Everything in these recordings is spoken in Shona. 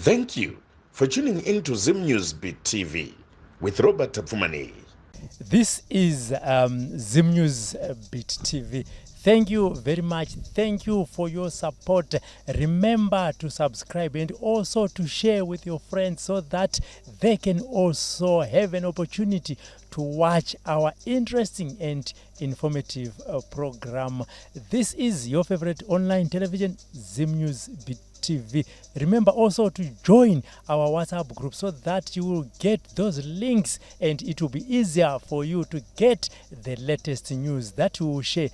Thank you for tuning in to Zim News Beat TV with Robert Tapfumaneyi. This is Zim News Beat TV. Thank you very much. Thank you for your support. Remember to subscribe and also to share with your friends so that they can also have an opportunity to watch our interesting and informative program. This is your favorite online television, Zim News Beat TV. Remember also to join our WhatsApp group so that you will get those links and it will be easier for you to get the latest news that we will share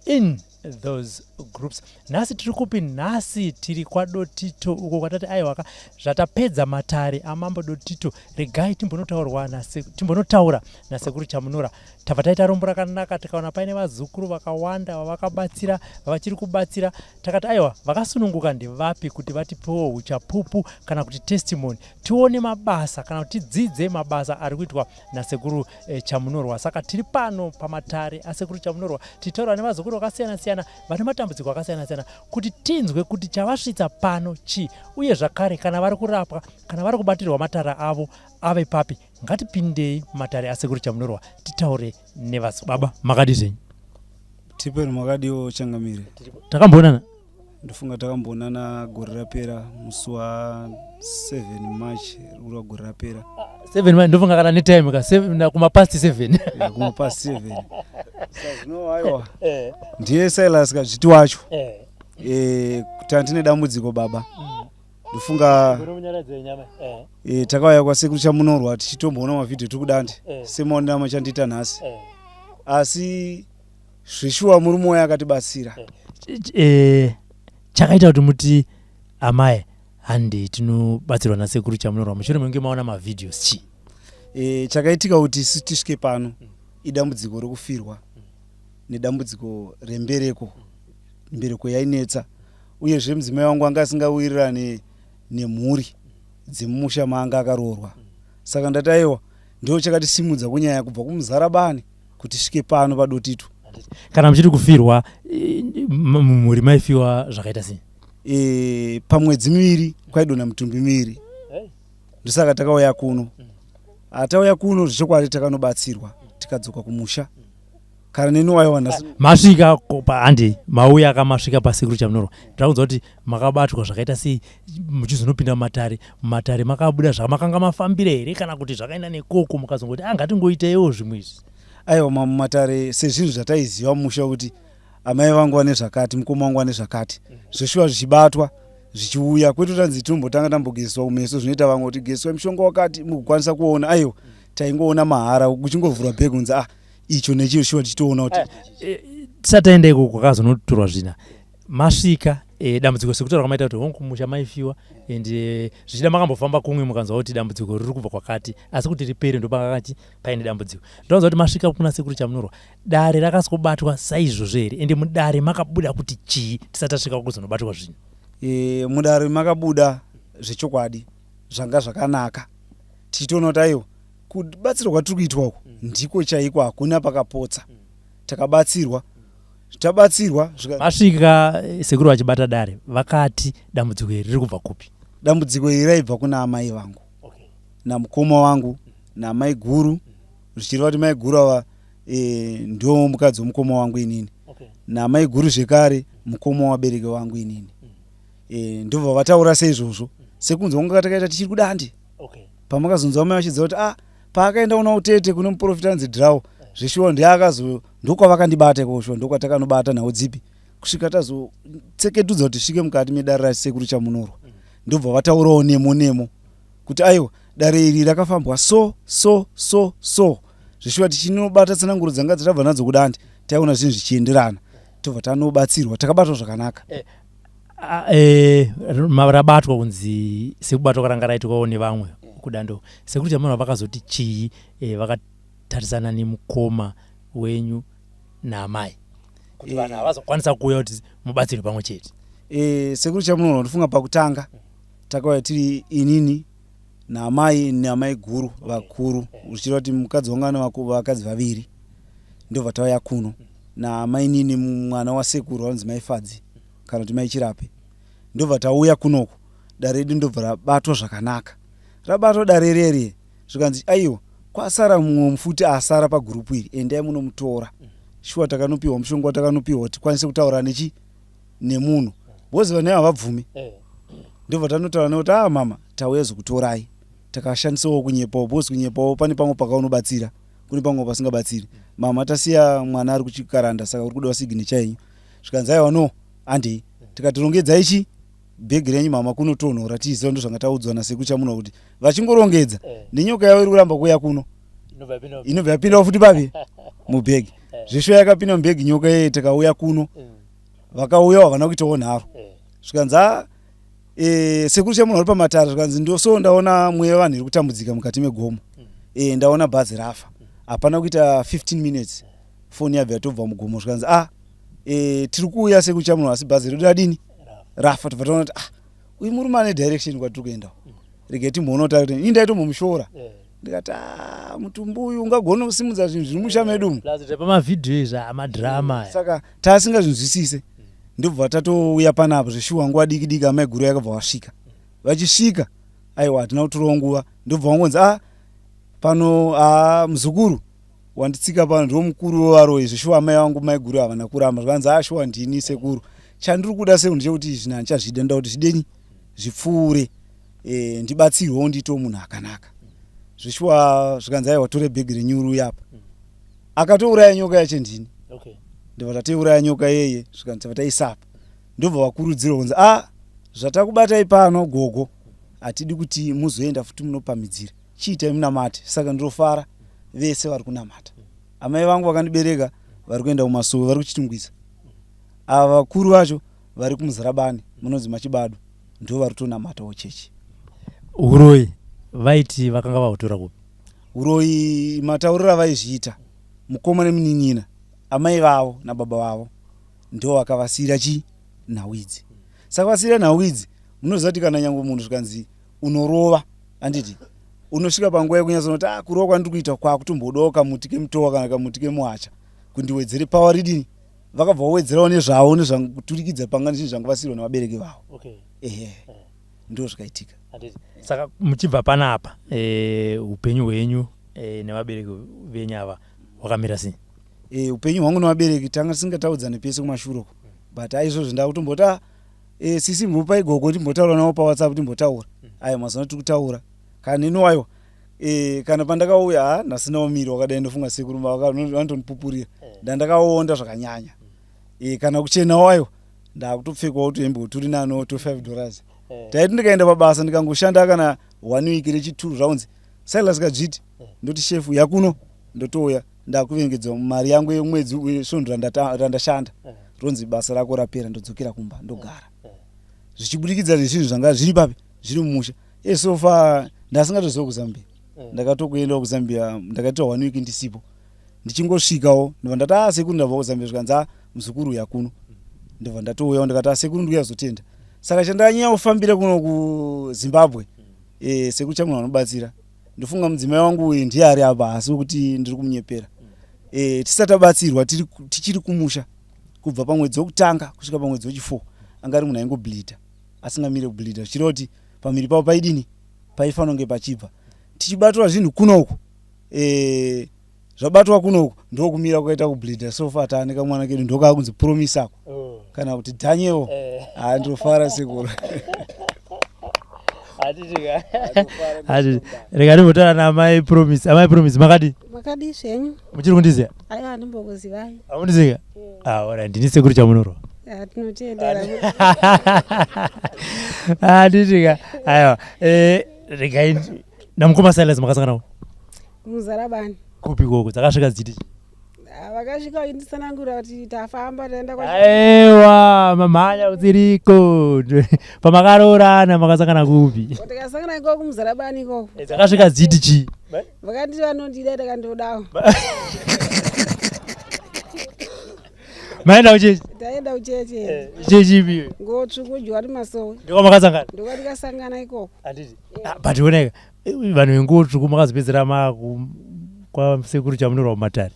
in those groups. Nhasi tiri kupi? Nhasi tiri kwaDotito uko kwatati aiwaka, zvatapedza matare amambo Dotito, regai timbonotaura nasekuru Chamunura. Tabva taita rombo rakanaka, tikaona paine vazukuru vakawanda vavakabatsira, vavachiri kubatsira. Takati aiwa, vakasununguka ndevapi kuti vatipewo uchapupu kana kuti testimony, tione mabasa kana kuti tidzidze mabasa ari kuitwa nasekuru Chamunorwa. Saka tiri pano pamatare asekuru Chamunorwa, tichitaura nevazukuru vakasiyana siyana vane matambudziko akasiyana siyana, kuti tinzwe kuti chavasvitsa pano chii, uye zvakare kana vari kurapwa, kana vari kubatirwa matare avo ave papi. Ngatipindei mumatare asekuru Chamunorwa, titaure nevazukuru. Baba, makadi zvenyu? Tipeni, makadiwo changamire? Takamboonana. Ndofunga takamboonana gore rapera, musi wa7 March ura gore rapera. 7, ndofunga kana netime ka 7, kumapast 7. Ya, kumapast 7. Zvino aiwa, ndiye Silas Kazviti wacho. Kuti handine dambudziko baba, ndofunga takauya kwasekuru Chamunorwa tichitomboona mavhidhiyo tiri kudande, semaonero amachandiita nhasi. Asi zveshuwa murume wayo akatibatsira. Chakaita kuti muti amai handi tinobatsirwa nasekuru Chamunorwa mushure mekunge maona mavhidhios chii? Chakaitika kuti isu tisvike pano idambudziko rekufirwa nedambudziko rembereko. Mbereko yainetsa, uyezve mudzimai wangu anga asingawirirane nemhuri dzemumusha maanga akaroorwa. Saka ndati aiwa, ndo chakatisimudza kunyanya kubva kuMuzarabani kuti svike pano paDotito. Kana muchiri kufirwa, mumhuri maifiwa zvakaita sei? Pamwedzi 2 kwaidonha mitumbi 2. Ndosaka takauya kuno. Atauya kuno, zvechokwadi takanobatsirwa, tikadzoka kumusha. Kana neni waiwa nhasi. Masvika handi mauya akamasvika pasekuru Chamunorwa, ndakunzwa kuti makabatwa zvakaita sei muchizonopinda mumatare. Mumatare makabuda zvamakanga mafambira here, kana kuti zvakaenda nekoko mukazongoti a ngatingoiteiwo zvimwe izvi? Aiwa, mumatare sezvinhu zvataiziva mumusha kuti amai vangu vane zvakati, mukoma wangu vane zvakati, zveshuwa zvichibatwa zvichiuya, kwete tanzi tinombotanga tambogezeswa kumeso zvinoita vamwe kuti gezeswa mushonga wakati mugokwanisa kuona. Aiwa, taingoona mahara, kuchingovhurwa bhegi kunzi ah, icho nechiyo, shuwa tichitoona kuti Tisati taenda ikoko kwakazonotorwa zvina, masvika, dambudziko sekutaura kwamaita kuti hongu kumusha maifiwa and zvichida makambofamba kumwe mukanzwa kuti dambudziko riri kubva kwakati, asi kuti ripere ndopakakati paine dambudziko. Ndonzwa kuti masvika kuna sekuru Chamunorwa, dare rakasikobatwa saizvozvo here? Ende mudare makabuda kuti chii tisati tasvika kuzonobatwa zvinhu? Mudare makabuda zvechokwadi zvanga zvakanaka, tichitoona kuti aiwa, kubatsirwa kwatiri kuitwa uku ndiko chaiko, hakuna pakapotsa. Takabatsirwa, tabatsirwa. Masvika, sekuru vachibata dare vakati dambudziko iri riri kubva kupi? Dambudziko iri raibva kuna amai vangu namukoma wangu namai guru, zvichireva kuti mai guru ava ndo mukadzi womukoma wangu inini, namai guru zvekare mukoma wabereki wangu inini. Ndobva vataura seizvozvo, sekunzwa kunga takaita tichiri kudande, pamakazonzwa mai vachidza kuti ah, paakaenda kuna utete kune muprofita anzi Draw, zveshuwa ndiye akazo ndokwavakandibata ikoko. Shuwa ndokwatakanobata nhau dzipi kusvika tazotseketudza kuti tisvike mukati medare rasekuru Chamunorwa. Ndobva vataurawo nemo nemo kuti aiwa, dare iri rakafambwa so so so so. Zveshuwa tichinobata tsananguro dzanga dzitabva nadzo kudande, taiona zvinhu zvichienderana, tobva tanobatsirwa, takabatwa zvakanaka. Rabatwa kunzi sekubatwa kwaranga raitwawo nevamwe kudando, sekuru Chamunorwa vakazoti chii vakatarisana nemukoma wenyu naamai kuti vanhu havazokwanisa kuuya kuti mubatsirwe pamwe chete? Sekuru Chamunorwa, ndofunga pakutanga takauya tiri inini naamai naamai guru vakuru, zvichireva kuti mukadzi wangu ane vakadzi vaviri. Ndobva tauya kuno namainini mwana wasekuru vanonzi Maifadzi kana kuti Mai Chirape. Ndobva tauya kunoku. Dare redu ndobva rabatwa zvakanaka. Rabatwa dare rere, zvikanzi aiwa, kwasara mumwe mufuti asara pagurupu iri, endai munomutora. Shuwa takanopiwa mushonga watakanopiwa kuti tikwanise kutaura nechi nemunhu, because vanhu havabvumi. Ndobva tanotaura nekuti, "A mama, tauya zokutorai." Takashandisawo kunyepawo, because kunyepawo pane pamwe pakaunobatsira, kune pamwe pasingabatsiri. "Mama, tasiya mwana ari kuchikaranda, saka uri kudiwa signature yenyu." Zvikanzi, "Aiwa, no, handei." Tikati, "Rongedzai chi bhegi renyu mama, kunotonhora." Tiziva ndo zvanga taudzwa nasekuchamunhu kuti vachingorongedza nenyoka yavo iri kuramba kuuya kuno, inobva yapindawo futi papi mubhegi. Zveshuwa yakapinda mubhegi nyoka yeye. Tikauya kuno, vakauya havana kuitawo nharo. Zvikanzi, "A sekuru chamunhu vari pamatare." Zvikanzi, "Ndoso ndaona mweya wevanhu iri kutambudzika mukati megomo. Ndaona bhazi rafa." Hapana kuita 15 minutes, foni yabva yatobva mugomo. Zvikanzi, "A tiri kuuya sekuru chamunhu, asi bhazi redu radini? Rafa." Tobva taona kuti, ah, uyu murume ane direction kwatiri kuenda, regai timboona kuti ari. Ini ndaitombomushora, ndikati, "A, mutumbi uyu ungagona kusimudza zvinhu zviri musha medu umu?" Pamavhidhiyo izvi, amadhirama. Saka taasingazvinzwisise. Ndobva tatouya panapo. Zveshuwa nguva diki diki amai guru yakabva vasvika. Vachisvika, aiwa, hatina kutorawo nguva, ndobva vangonzi, "A, pano, a, muzukuru wanditsika pano ndo mukuru wevaroyi." Zveshuwa amai vangu mai guru havana kuramba. Zvikanzi, "A, shuwa ndini sekuru. Chandiri kuda sekuru ndechekuti zvinhu handichazvida, ndoda kuti zvideni zvipfuure, ndibatsirwewo, ndiitewo munhu akanaka." Zveshuwa zvikanzi, "Aiwa, tore bhegi renyuru apa." Akatouraya nyoka yacho ndini. Ndobva tatouraya nyoka yeye. Zvikanzi, "Tabva taisapa." Ndobva vakurudzirwa kunzi, "A, zvatakubatai pano gogo, hatidi kuti muzoenda futi munopamidzira, chiitai munamate." Saka ndinofara vese vari kunamata. Amai vangu vakandibereka vari kuenda kumasowe, vari kuchitungwiza. Ava vakuru vacho vari kumuzarabani munonzi Machibado, ndo vari kutonamatawo chechi. Uroyi vaiti vakanga vahutora kupi? Uroyi, matauriro avaizviita, mukoma nemunin'ina, amai vavo nababa vavo ndo vakavasiyira chi nhau idzi. Saka vasiyira nhau idzi, munoziva kuti kana nyange munhu zvikanzi unorova, handiti unosvika panguva yekunyatsonoti, "A, kurova kwandiri kuita kwakutombodawo kamuti kemutowa kana kamuti kemuhacha kundiwedzere power ridini." Vakabva vawedzerawo nezvavo nezvakuturikidza panga nezvinhu zvanga vasiyirwa nevabereki vavo. Ehe, ndo zvakaitika. Saka muchibva panapa, upenyu hwenyu nevabereki venyu ava hwakamira sei? Upenyu hwangu nevabereki, tanga tisingataudzane pese kumashure uko, but aizvozvo ndakutomboti, "Ah, sisi, mbopai gogo timbotaura navo paWhatsApp, timbotaura." Aya mazuva tiri kutaura kana neniwo. Aiwa, kana pandakauya, ha, ndasinawo miri wakadai. Ndofunga sekuru vanotondipupurira, ndandakaonda zvakanyanya. Kana kuchenawo, aiwa, ndakutopfekawo tuhembe turi nano to $5. Taiti ndikaenda pabasa, ndikangoshanda kana one week rechituru, zvaunzi, "Silas Kadzviti," ndoti, "Shefu, yakuno." Ndotouya ndakuvengedzwa mari yangu yemwedzi wesvondo randashanda. Ronzi, "Basa rako rapera." Ndodzokera kumba, ndogara, zvichibudikidza nezvinhu zvanga zviri papi, zviri mumusha. So far ndasingatoziva kuZambia. Ndakatokuendawo kuZambia, ndakaita one week ndisipo. Ndichingosvikawo ndobva ndati, "A, sekuru, ndabva kuZambia." Zvikanzi, "A, muzukuru, yakuno." Ndobva ndatouyawo, ndikati, "A, sekuru, ndikuyazotenda." Saka chandanyanya kufambira kuno kuZimbabwe, sekuru chamunhu vanobatsira. Ndofunga mudzimai wangu uyu ndiye ari apa, asi wekuti ndiri kumunyepera. Tisati tabatsirwa, tichiri kumusha, kubva pamwedzi wekutanga kusvika pamwedzi wechi4, anga ari munhu aingobleeda, asingamire kubleeda, zvichireva kuti pamiri pavo paidini, paifanira kunge pachibva. Tichibatwa zvinhu kunoku, zvabatwa kunoku, ndokumira kwakaita kubleeda. So far taane kamwana kedu, ndokakunzi Promise ako kana kuti Daniel. Ha, ndofara sekuru. Hatiti, rega ndimbotaura naamai Promise. Amai Promise, makadi? Makadi zvenyu? Muchiri kundiziva? Aiwa, ndimbokuzivai. Hamundiziva? Ah, ora, ndini sekuru Chamunorwa. Tinotendera. Handitika, aiwa, regai namukoma Silas makasanganawo? Muzarabani. Kupi ikoko? Dzakasvika dzichiti chii? Ah, vakasvika vachinditsanangura kuti tafamba taenda kwa Aiwa, mamhanya usiriko. Pamakaroorana makasangana kupi? Tikasangana ikoko kuMuzarabani ikoko. Dzakasvika dzichiti chii? Vakanditi vanondida, takandodawo. Maenda kuchechi? Taenda kucheche. Chechi ipiyo? Ngotsvuku Johane Masowe. Ndiko makasangana? Ndiko tikasangana ikoko. Handiti. Ah, but oneka, vanhu venguo tsvuku makazopedzera maku kwasekuru Chamunorwa mumatare.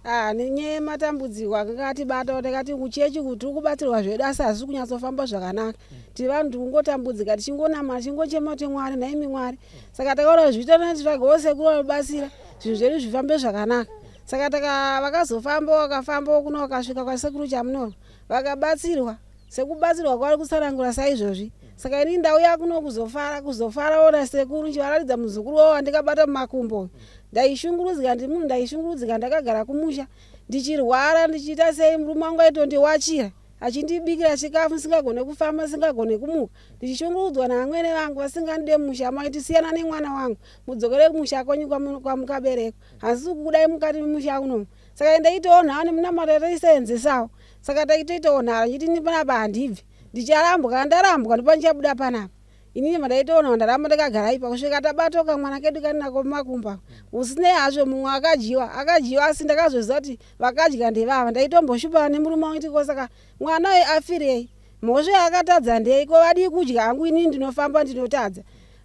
Ah, nenyaya yematambudziko akanga atibata, takati kuchechi kuti tiri kubatsirwa zvedu, asi hazvisi kunyatsofamba zvakanaka. Tiri vanhu tiri kungotambudzika, tichingonama, tichingochema kuti Mwari, nhaimi Mwari. Saka takaona zviita titsvagewo sekuru vanobatsira zvinhu zvedu zvifambe zvakanaka. Saka taka vakazofamba, vakafambawo kuno, vakasvika kwasekuru Chamunorwa, vakabatsirwa sekubatsirwa kwavari kutsanangura saizvozvi. Saka inini ndauya kuno kuzofara, kuzofarawo nasekuru, ndichivaratidza muzukuru wavo wandikabata mumakumbo. Ndaishungurudzika, ndiri munhu ndaishungurudzika, ndakagara kumusha ndichirwara, ndichiita sei, murume wangu aitondiwachira achindibikira chikafu, ndisingagone kufamba, ndisingagone kumuka, ndichishungurudzwa naamwene vangu vasingandide mumusha maiti siyana nemwana wangu, mudzokere kumusha kwenyu kwamukaberekwa, handisi kukudai mukati memusha unomu. Saka ndaitowo nharo nemunamato yataisevenzesawo. Saka taitoitawo nharo ndichiti ini panapa handibvi, ndicharambwa, kana ndarambwa ndopandichabuda panapa. Inini mandaitoona ndaramba ndakagara ipa kusvika tabatwa kamwana kedu kaninako mumakumbo ako. Usinei hazvo mumwe akadyiwa, akadyiwa, asi ndakazoziva kuti vakadya ndevava. Ndaitomboshupa nemurume wangu kuti saka mwana uyu afirei, mhosva yaakatadza ndei, ko vadii kudya hangu, inini ndinofamba ndinotadza.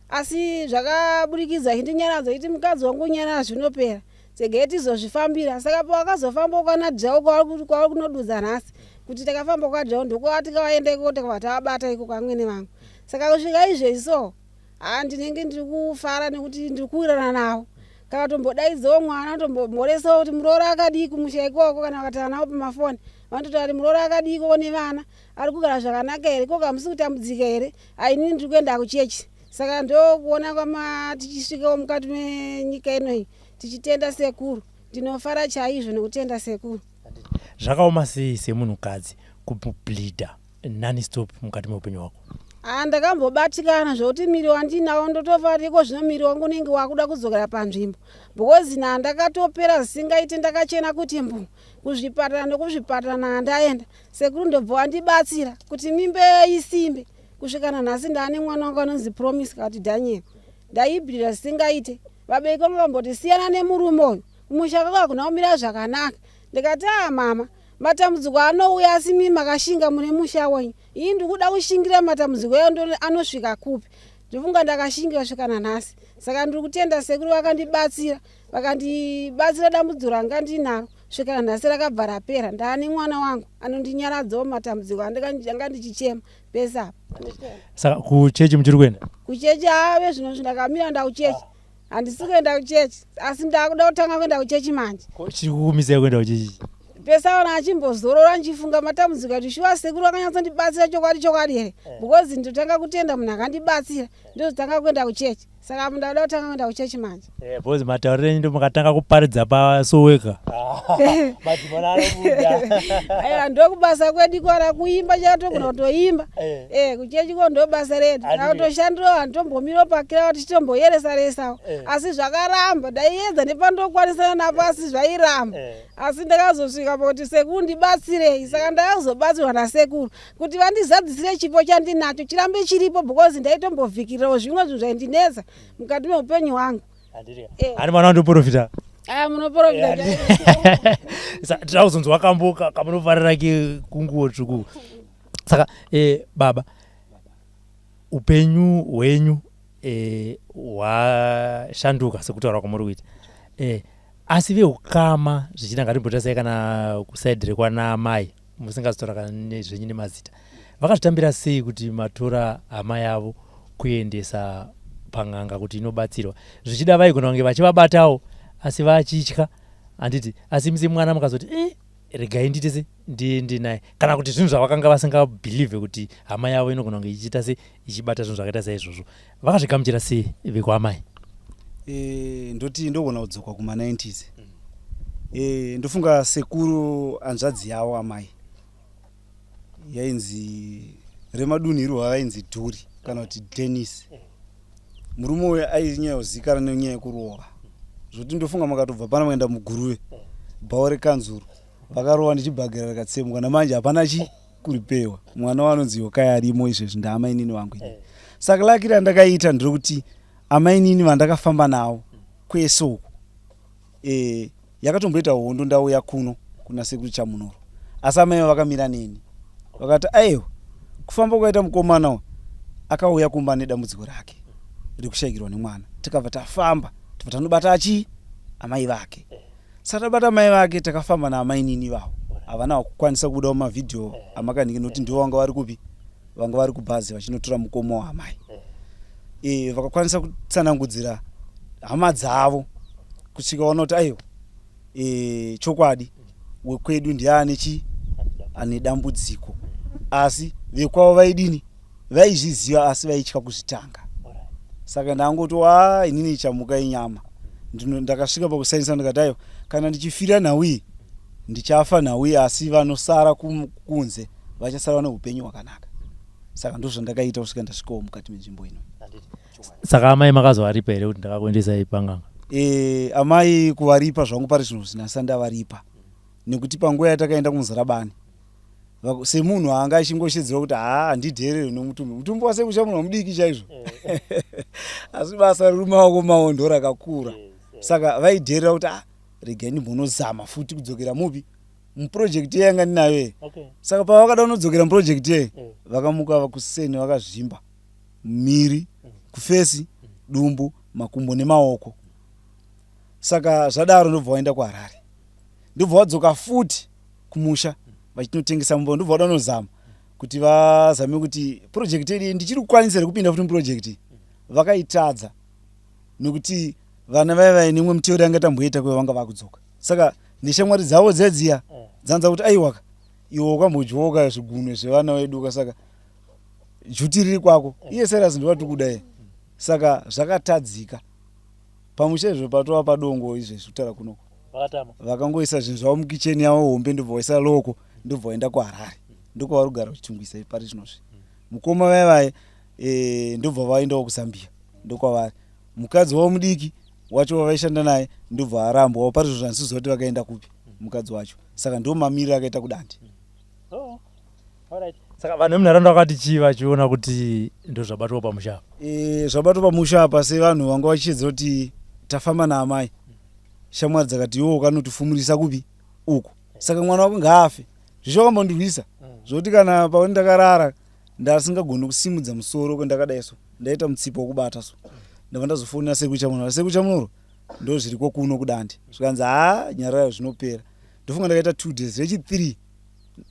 Asi zvakaburikidza chindinyaradza kuti mukadzi wangu nyarara, zvinopera, regai tizozvifambira. Saka pawakazofamba kwana Dhau kwavari kunodudza nhasi kuti takafamba kwaDhau, ndokwatikaenda ikoko, takabva tavabata ikoko amwene vangu. Saka kusvika izvezvi so haa ndinenge ndiri kufara nekuti ndiri kuwirirana navo. Kana tombodaidzawo mwana, tombomhoresawo kuti muroora akadii kumusha ikoko, kana vakataura navo pamafoni vanototaura kuti muroora akadii ikoko nevana, ari kugara zvakanaka here ikoko, hamusi kutambudzika here, ainini ndiri kuenda kuchechi. Saka ndokuona kwama tichisvikawo mukati menyika inoyi tichitenda sekuru. Ndinofara chaizvo nekutenda sekuru. Zvakaoma sei semunhukadzi kubleeda nonstop mukati meupenyu hwako? Haa, ndakambobatikana zvokuti miri wandinawo ndotofa iko zvino, miri wangu unenge wakuda kudzokera panzvimbo, because na ndakatopera zvisingaiti, ndakachena kuti mbu kuzvipatara nekuzvipatara naandaenda. Sekuru ndobva wandibatsira kuti mimba isimbe kusvika nanhasi. Ndaane mwana wangu anonzi Promise kana kuti Daniel. Ndaibhirira zvisingaite. Vabereki vangu vamboti siyana nemurume uyu, kumusha kwako hakuna kumira zvakanaka. Ndikati aa mama, matambudziko anouya, asi mii makashinga mune musha wenyu. Ii ndikuda kushingira matambudziko ayo anosvika kupi? Ndofunga ndakashingira kusvika nanhasi. Saka ndiri kutenda sekuru vakandibatsira, vakandibatsira dambudziko ranga ndinaro kusvika nanhasi rakabva rapera. Ndaane mwana wangu anondinyaradzawo matambudziko anga ndichichema pese apa. Saka kuchechi muchiri kuenda? Kuchechi ave zvino ndakamira nda kuchechi, handisi kuenda kuchechi, asi ndakuda kutanga kuenda kuchechi manje. Chiri kukumisai kuenda kuchechi? Pesaona achimbozorora ndichifunga matambudziko ati shuwa sekuru vakanyatsondibatsira chokwadi chokwadi here, because ndotanga kutenda munhu akandibatsira, ndozotanga kuenda kuchechi. Saka ndakuda kutanga kuenda kuchechi manje. Because matauriro enyu ndo makatanga kuparidza pasoweka, madzimana anobuda. Aiwa, ndokubasa kwedu kora kuimba, chatogona kutoimba. Kuchechi ko ndo basa redu. Takutoshandirawo, handitombomirawo pakirawo tichitomboyeresa resawo. Asi zvakaramba, ndaiedza nepandokwanisana napo, asi zvairamba. Asi ndakazosvika pakuti sekuru ndibatsirei. Saka ndakazobatsirwa nasekuru kuti vandizadzisire chipo chandinacho chirambe chiripo, because ndaitombovhikirirawo zvimwe zvinhu zvaindinetsa mukati meupenyu hwangu. Hani mwana wandoprofita. Aya munoprofita. Tira kuzonzwa kambo kamunofarira kunguo tsvuku. Saka baba, upenyu hwenyu hwashanduka sekutaura kwamuri kuita, asi veukama zvichida ngatimbotasai kana kuside rekwana mai, musingazotaura kana nezvenyu nemazita, vakazvitambira sei kuti matora hama yavo kuendesa pang'anga kuti inobatsirwa? Zvichida vaigona kunge vachivabatawo asi vachitya, handiti? Asi musi mwana mukazoti regai ndiite se ndiende naye, kana kuti zvinhu zvavakanga vasingabelieve kuti hama yavo inogona kunge ichiita se ichibata zvinhu zvakaita saizvozvo, vakazvigamuchira sei vekwamai? Ndoti ndogona kudzoka kuma-90s. Ndofunga sekuru hanzvadzi yavo amai yainzi remadunhirwa vainzi Dhuri kana kuti Denis. Murume uyu ainyanya kuzivikanwa nenyaya yekurova, zvokuti ndofunga makatobva pana maenda muGuruve, bhawa rekanzuro, vakarova nechibhagera rikatsemuka. Namanje hapana chi kuripewa. Mwana wanonzi Yokai arimo izvezvi, ndaamainini vangu inini. Saka lucky randakaita nderekuti amainini vandakafamba navo kwese uku, yakatomboita hondo ndauya kuno kuna sekuru Chamunoro, asi amai vakamira neni vakati aiwa, kufamba kwaita mukomana uyu akauya kumba nedambudziko rake rekushayikirwa nemwana, tikabva tafamba tibva tanobata achi amai vake. Saka tabata mai vake, takafamba naamainini vavo, havana kukwanisa kubuda mumavhidhiyo amakaniki nokuti ndivo vanga vari kupi, vanga vari kubhazi vachinotora mukoma waamai. Vakakwanisa kutsanangudzira hama dzavo kusvika vaona kuti aiwa, chokwadi wekwedu ndiye chi ane dambudziko. Asi vekwavo vaidini? Vaizviziva, asi vaitya kuzvitanga. Saka ndangoti wa inini chamuka inyama. Ndakasvika pakusainisa, ndikati aiwa, kana ndichifira nhau iyi, ndichafa nhau iyi, asi vanosara kunze vachasara vane upenyu hwakanaka. Saka ndozvandakaita kusvika ndasvikawo mukati menzvimbo ino. Saka amai makazovaripa here kuti ndakakuendesai panganga? Amai kuvaripa zvangu pari zvino zvinasa ndavaripa, nekuti panguva yatakaenda kuMuzarabani, semunhu anga achingoshedzerwa kuti haa, handidherere nomutumbi, mutumbi wasekusha munhu wamudiki chaizvo, asi basa riri mumaoko mavo ndo rakakura. Saka vaidherera kuti ah, regai ndimbonozama futi kudzokera mupi muproject yanga ndinayo ye. Saka pavakada kunodzokera muproject ye, vakamuka kuseni vakazvimba miri, kuface, dumbu, makumbo nemaoko. Saka zvadaro ndobva vaenda kuHarare, ndobva vadzoka futi kumusha vachinotengesa mumba, ndobva vada kunozama kuti vazame kuti project yedu ndichiri kukwanisa here kupinda futi muproject. Vakaitadza nekuti vana vaiva vaine imwe miteuro yanga tamboita kuve vanga vakudzoka. Saka neshamwari dzavo dzedziya dzanza kuti aiwaka, iwe wakambodyoka zvigunwe zvevana veduka, saka juti riri kwako, iye Serious ndowatiri kuda iye. Saka zvakatadzika pamusha izvo, patova padongo izvezvi kutaura kunoko. Vakangoisa zvinhu zvavo mukicheni yavo hombe, ndobva vaisa loko, ndobva vaenda kuHarare, ndokwavari kugara kuchitungwisa pari zvinozvi. Mukoma vaya vaya ndobva vaendawo kuZambia, ndokwavari. Mukadzi wavo mudiki wacho wavaishanda naye ndobva arambwawo. Pari zvino handisiziva kuti vakaenda kupi mukadzi wacho. Saka ndo mamiriro akaita kuDande. Oh, saka vanhu vemunharaunda vakati chii vachiona kuti ndo zvabatwa pamusha apa? Zvabatwa pamusha apa, sevanhu vanga vachiedza kuti tafamba naamai, shamwari dzakati iwo ukanotifumurisa kupi uku, saka mwana wako ngaafe. Zvichakambondirwisa zvokuti kana pauni ndakarara ndasingagoni kusimudza musoro, ndakadai so, ndaita mutsipa wokubata so. Ndabva ndazofonera sekuchamunoro, sekuchamunoro ndo zviriko kuno kuDande. Zvikanzi haa, nyarara, zvinopera. Ndofunga ndakaita 2 days, rechi3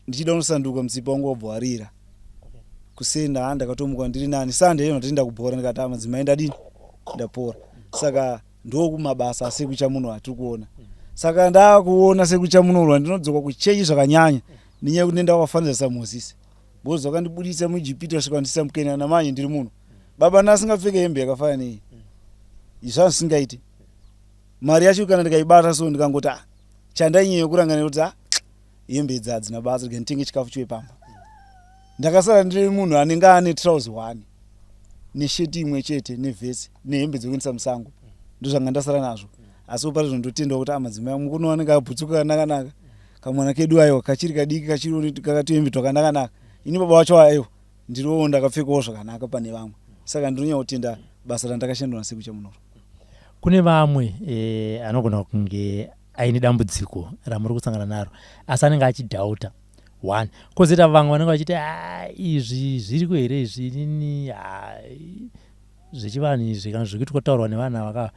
ndichida kunosanduka, mutsipa wangu wabva warira. Kusenda ha, ndakatomuka ndiri nani. Sunday ino ndatienda kubhora, ndikati a, madzimai, ndadini, ndapora. Saka ndokumabasa asekuchamunhu atiri kuona. Saka ndakuona sekuchamunorwa, ndinodzoka kuchechi zvakanyanya, nenyaya yekuti nenda wakafanidza saMozisi, because vakandibudisa muIjipiti vasvika vandisa muKenani. Namanje ndiri muno baba, ndasingapfeke hembe yakafanana nei, izvazvisingaiti. Mari yacho kana ndikaibata so, ndikangoti ah, chandainyanya kuranganira kuti ah, hembe idzi hadzina basa, rega nditenge chikafu chiwe pamba. Ndakasara ndiri munhu anenge ane trouser one nesheti imwe chete nevhesi nehembe dzekuendesa musango, ndozvanga ndasara nazvo. Asi pari zvino ndotenda kuti amadzimai ah, mukuno anenge abhutsuka kanakanaka, kamwana kedu aiwa kachiri kadiki, kachiri kakatuhembe twakanakanaka. Ini baba wacho aiwa, ndiriwo ndakapfekawo zvakanaka pane vamwe. Saka ndinonyanya kutenda basa randakashandwa nasekuchamunoro. Kune vamwe anogona kunge aine dambudziko ramuri kusangana naro, asi anenge achidhauta one, kwozoita vamwe vanenge vachiti ah, izvi zviriko here izvi, inini zvechivanhu izvi kana zvekuti kwataurwa nevanhu ava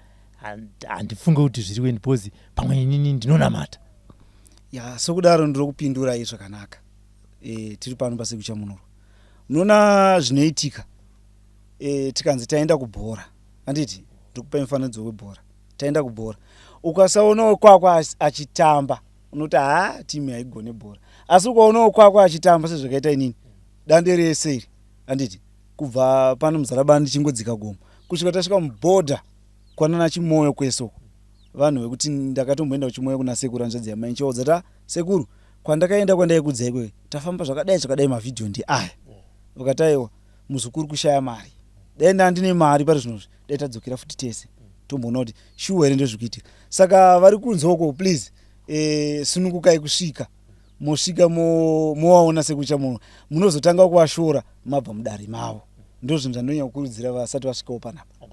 handifunge kuti zviri kuendi, because pamwe inini ndinonamata. Ya, sokudaro ndiri kupindurai zvakanaka. Tiri pano pasekuchamunuro, munoona zvinoitika. Tikanzi taenda kubhora, handiti? Ndikupa mufananidzo webhora. Taenda kubhora, ukasaonawo kwakwa achitamba, unoti ha, timu haigone bhora. Asi ukaonawo kwakwa achitamba sezvakaita inini, Dande rese iri, handiti, kubva pano Muzarabani ndichingodzika gomo kusvika tasvika mubhodha kwanana Chimoyo kwese uko, vanhu vekuti ndakatomboenda kuChimoyo kuna sekuru, hanzvadzi yamai, nchivaudza ta sekuru kwandakaenda, kwandaikudza ikweyo, tafamba zvakadai zvakadai, mavhidhiyo ndiaya. Vakati aiwa muzukuru, kushaya mari, dai ndandine mari pari zvinozvi, dai tadzokera futi tese tomboona kuti shuwa here ndozvikuitika. Saka vari kunze uko, please, sunungukai kusvika mosvika movaona sekucha muno, munozotanga kuvashora mabva mudare mavo. Ndo zvinhu zvandonyanya kukurudzira vasati vasvikawo panapa.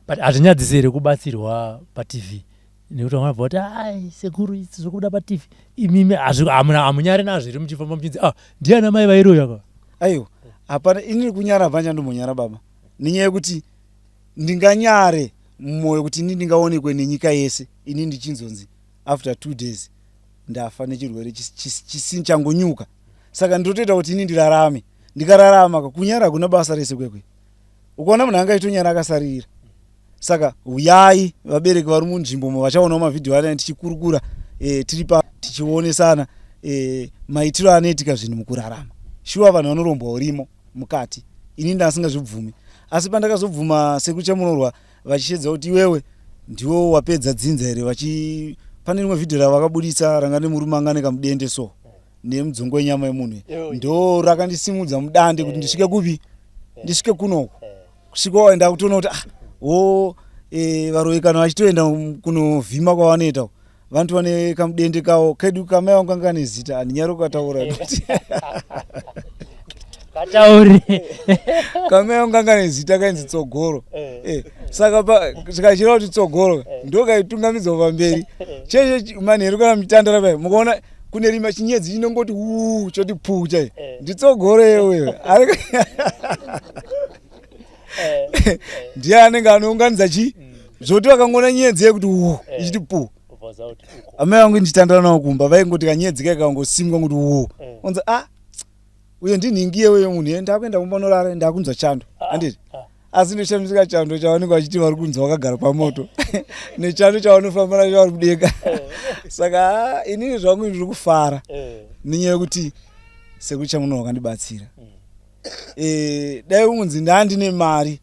But hazvinyadzisi here kubatsirwa paTV, nekuti vamwe vanobva kuti ai, sekuru, isi zvekubuda paTV, imimi hamunyari nazvo here muchifamba muchinzi ah, ndiana mai vairoya ka? Aiwa, hapana. Inini kunyara hapana chandombonyara baba, nenyaya yekuti ndinganyare mumwoyo kuti ini ndingaonekwe nenyika yese, ini ndichinzonzi. After 2 days ndafa nechirwere chisini changonyuka. Saka ndinotoita kuti ini ndirarame. Ndikararama, kunyara hakuna basa rese kwekwe. Ukaona munhu anga achitonyara akasaririra. Saka uyai vabereki vari munzvimbo vachaonawo mavhidhiyo anaya tichikurukura, tiri pa tichionesana maitiro anoitika zvinhu mukurarama. Shuwa vanhu vanorombwa urimo mukati. Ini ndasingazvibvumi, asi pandakazobvuma sekuchamunorwa vachishedza kuti iwewe ndiwo wapedza dzinza here, vachi pane rimwe vhidhiyo ravakabudisa ranga nemurume anga nekamudende so nemudzongo wenyama yemunhu, ndo rakandisimudza mudande kuti ndisvike kupi, ndisvike kunoko. Kusvika ndakutoona kuti ah, wo varoyi kana vachitoenda kunovhima kwavanoita, vantu vane kamudende kavo kedu. Kamai vangu kanga kane zita, handinyari kukataura. Katauri. Kamai vangu kanga nezita, kainzi Tsogoro. Saka tikachireva kuti Tsogoro ndo kaitungamidzwa pamberi cheshe manheru kana muchitandara pai, mukaona kune rima chinyedzi chinongoti uu choti puu chai, ndiTsogoro yewewe, ndiye anenge anounganidza chi zvoti vakangoona nyedzi yekuti uu ichiti puu. Amai vangu ndichitandara navo kumba vaingoti kanyedzi kai kangosimuka kuti uu, onzi a uyo ndinhingi yeweyo munhu ye ndakuenda kumba norara, ndakunzwa chando, handiti? Asi ndoshamisika chando chavanenge vachiti vari kunzwa vakagara pamoto nechando chavanofamba nacho vari kudenga. Saka inini zvangu ndiri kufara nenyaya yekuti sekuchamuno wakandibatsira. Dai unzi ndandine mari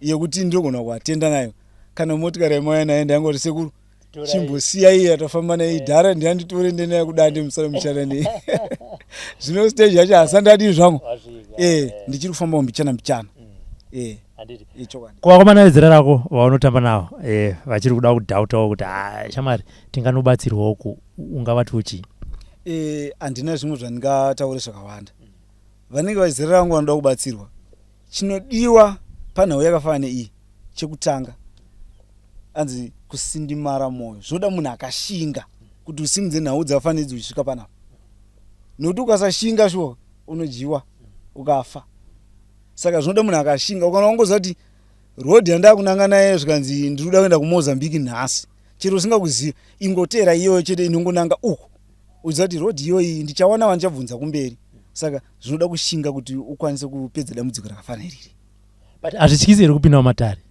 yekuti ndinogona kuatenda nayo kana motikari yamauya nayo, ndaingoti sekuru chimbosiya iye atafamba naye idhara, ndiyanditore ndenaye kudande musoro muchana nei. Zvino stage yacho hasandadii zvangu, ndichiri kufambawo mbichana mbichana. Ichokwadi. Kuvakomana vezera rako vaunotamba navo, vachiri kuda kudhautawo kuti a shamwari tinganobatsirwawo ku, ungavatiwo chii? Handina zvimwe zvandingataure zvakawanda. Vanenge vazera rangu vanoda kubatsirwa, chinodiwa panhau yakafanana neiyi, chekutanga anzi kusindimara mwoyo. Zvinoda munhu akashinga kuti usimudze nhau dzakafanana idzi uchisvika panapa, nokuti ukasashinga shuwa unodyiwa ukafa. Saka zvinoda munhu akashinga. Ukaona wangoziva kuti rodhi yandakunanga naye, zvikanzi ndiri kuda kuenda kuMozambique nhasi, chero usingakuziva, ingoteera iyoyo chete inongonanga uko, uziva kuti rodhi iyoyi ndichawana wandichabvunza kumberi. Saka zvinoda kushinga kuti ukwanise kupedza dambudziko rakafanana iriri. But hazvityisi here kupinda mumatare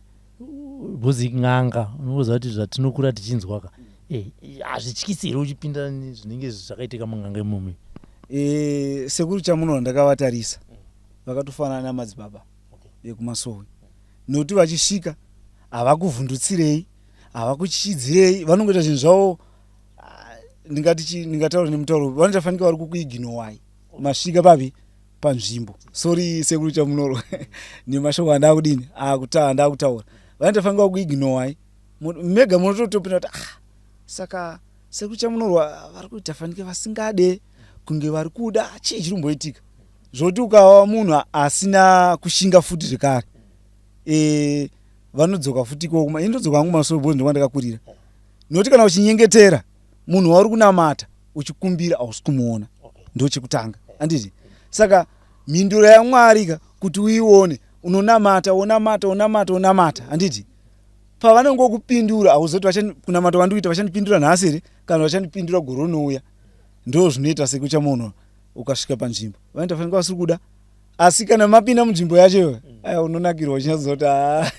bhozi n'anga? Unoziva kuti zvatinokura tichinzwaka, hazvityisi here uchipinda zvinenge zvakaitika mun'anga imomo? Sekuru Chamunora ndakavatarisa, vakatofanana namadzibaba vekumasowe, nokuti vachisvika havakuvhundutsirei, havakuchichidzirei, vanongoita zvinhu zvavo. Ndingati ndingataura nemutauro, vanotafanika vari kukuignowai masvika papi panzvimbo. Sorry sekuru Chamunoro nemashoko andakudini andakutaura. Vanotafanika kukuignowai mega, munototopinda kuti ah, saka sekuru Chamunorwa vari kuita fanike vasingade kunge vari kuda chii chiri kumboitika. Zvoti ukava munhu asina kushinga futi zvekare, vanodzoka futi ikoko. Ini ndodzoka hangu masoro bhozi, ndokwandakakurira, nokuti kana uchinyengetera munhu wauri kunamata uchikumbira hausi kumuona, ndo chekutanga, handiti? Saka mhinduro yaMwari ka kuti uione, unonamata, wonamata, wonamata, wonamata, handiti? Pavanongokupindura hauzoti kunamata kwandikuita vachandipindura nhasi here kana vachandipindura gore rinouya. Ndo zvinoita sekuchamunhu ukasvika panzvimbo vanoita fanike vasiri kuda, asi kana mapinda munzvimbo yacho iwe, aya unonakirwa uchinyatsoziva kuti haa,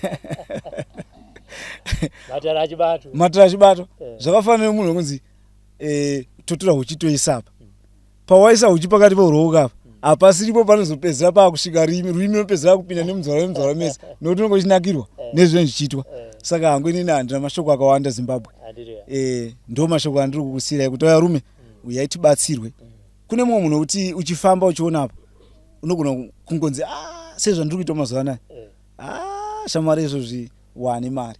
matara achibatwa. Zvakafanana nemunhu wekunzi totora huchi toisa apa, pawaisa huchi pakati peruoko apa hapasiripo, panozopedzera paakusvika rimi, rurimi rinopedzera kupinda nemunzwara, nemunzwara mese, nokuti unenge uchinakirwa nezvinenge zvichiitwa. Saka hangu inini handina mashoko akawanda, Zimbabwe. Ndo mashoko andiri kukusiyirai kuti varume uyai tibatsirwe. Kune mumwe munhu wekuti uchifamba uchiona apo unogona kungonzi a sezvandiri kuita mazuva anaya, a shamwari, izvozvi wane mari,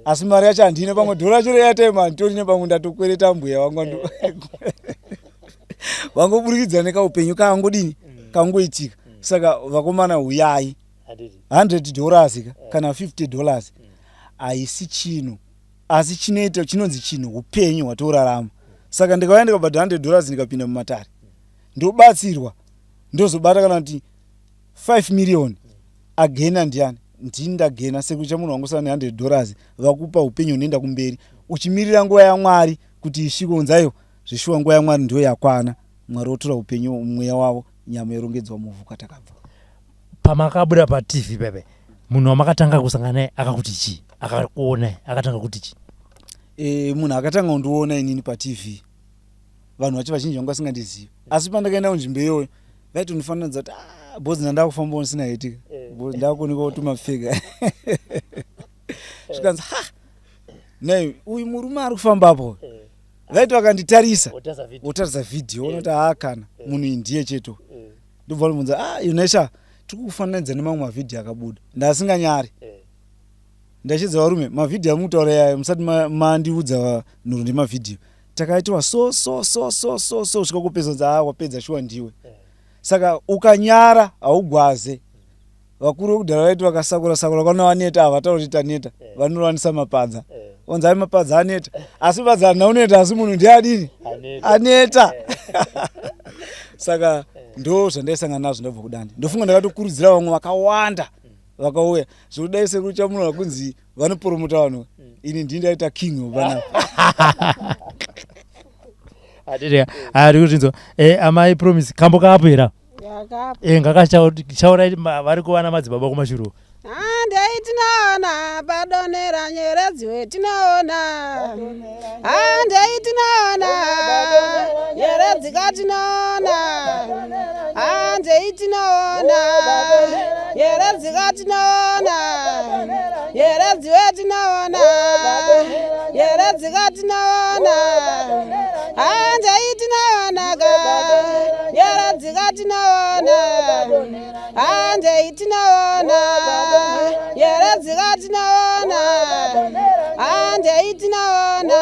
asi mari yacho handina, pamwe dhora racho reairtime handitorine, pamwe ndatokwereta mbuya vangu vangoburikidza nekaupenyu kaangodini kangoitika. Saka vakomana uyai, $100 ka kana $50 haisi chinhu, asi chinoita chinonzi chinhu upenyu hwatorarama. Saka ndikauya ndikabhadhara $100, ndikapinda mumatare ndobatsirwa, ndozobata kana kuti 5 million, agena ndiani? Ndini ndagena. Sekucha munhu wangosara ne$100 vakupa upenyu hunoenda kumberi uchimirira nguva yaMwari. Kuti isvike unzaiwa zvishuwa, nguva yaMwari ndiyo yakwana. Mwari wotora upenyu, mweya wavo, nyama yorongedzwa muvhu kwatakabva. Pamakabuda paTV pepe, munhu wamakatanga kusangana naye akakuti chii? Akakuonai akatanga kuti chii? Munhu akatanga kundiona inini paTV, vanhu vacho vazhinji vanga vasingandizivi, asi pandakaenda kunzvimbo iyoyo vaitondifananidza kuti, "Ah, bhozi ndandakufamba ndisina hetika, ndakuoneka kuti mapfeka." Zvikanzi, "Ha, nai uyu murume ari kufambapo." Vaiti vakanditarisa, wotarisa vhidhiyo, unoti, "Haa, kana munhu iyi ndiye cheto." Ndobva ndibvunza, "Ah, Yunesha, tiri kukufananidza nemamwe mavhidhiyo akabuda." Ndasinganyari, ndachidza varume, mavhidhiyo amutaura yayo musati mandiudza nhoro ndemavhidhiyo, takaitiwa so so so so so so kusvika kupedza. Nzi, "Ah, wapedza, shuwa ndiwe." Saka ukanyara haugwaze. Vakuru vekudhara vaiti vakasakura sakura, kana vaneta havataura kuti taneta, vanorwanisa mapadza, onzi ai mapadza aneta, asi padza harina kuneta, asi munhu ndiye adini? Aneta. Saka ndo zvandaisangana nazvo ndabva kuDande. Ndofunga ndakatokurudzira vamwe vakawanda vakauya, zvokudai sekuchamunhu kunzi vanopromota vanhu, ini ndini ndaita king panapa. Atiri ari kuzvinzwa. Amai Promise, kambo kapo here? Yakapa. Ngakachaurai vari kuwana madzibaba kumashure. Handei tinoona padonera nyeredzi we tinoona, handei tinoona nyeredzi katinoona, handei tinoona nyeredzi katinoona, nyeredzi we tinoona, nyeredzi katinoona, handei tinoona ka nyeredzi katinoona, handei tinoona nyeredzi katinoona, handei tinoona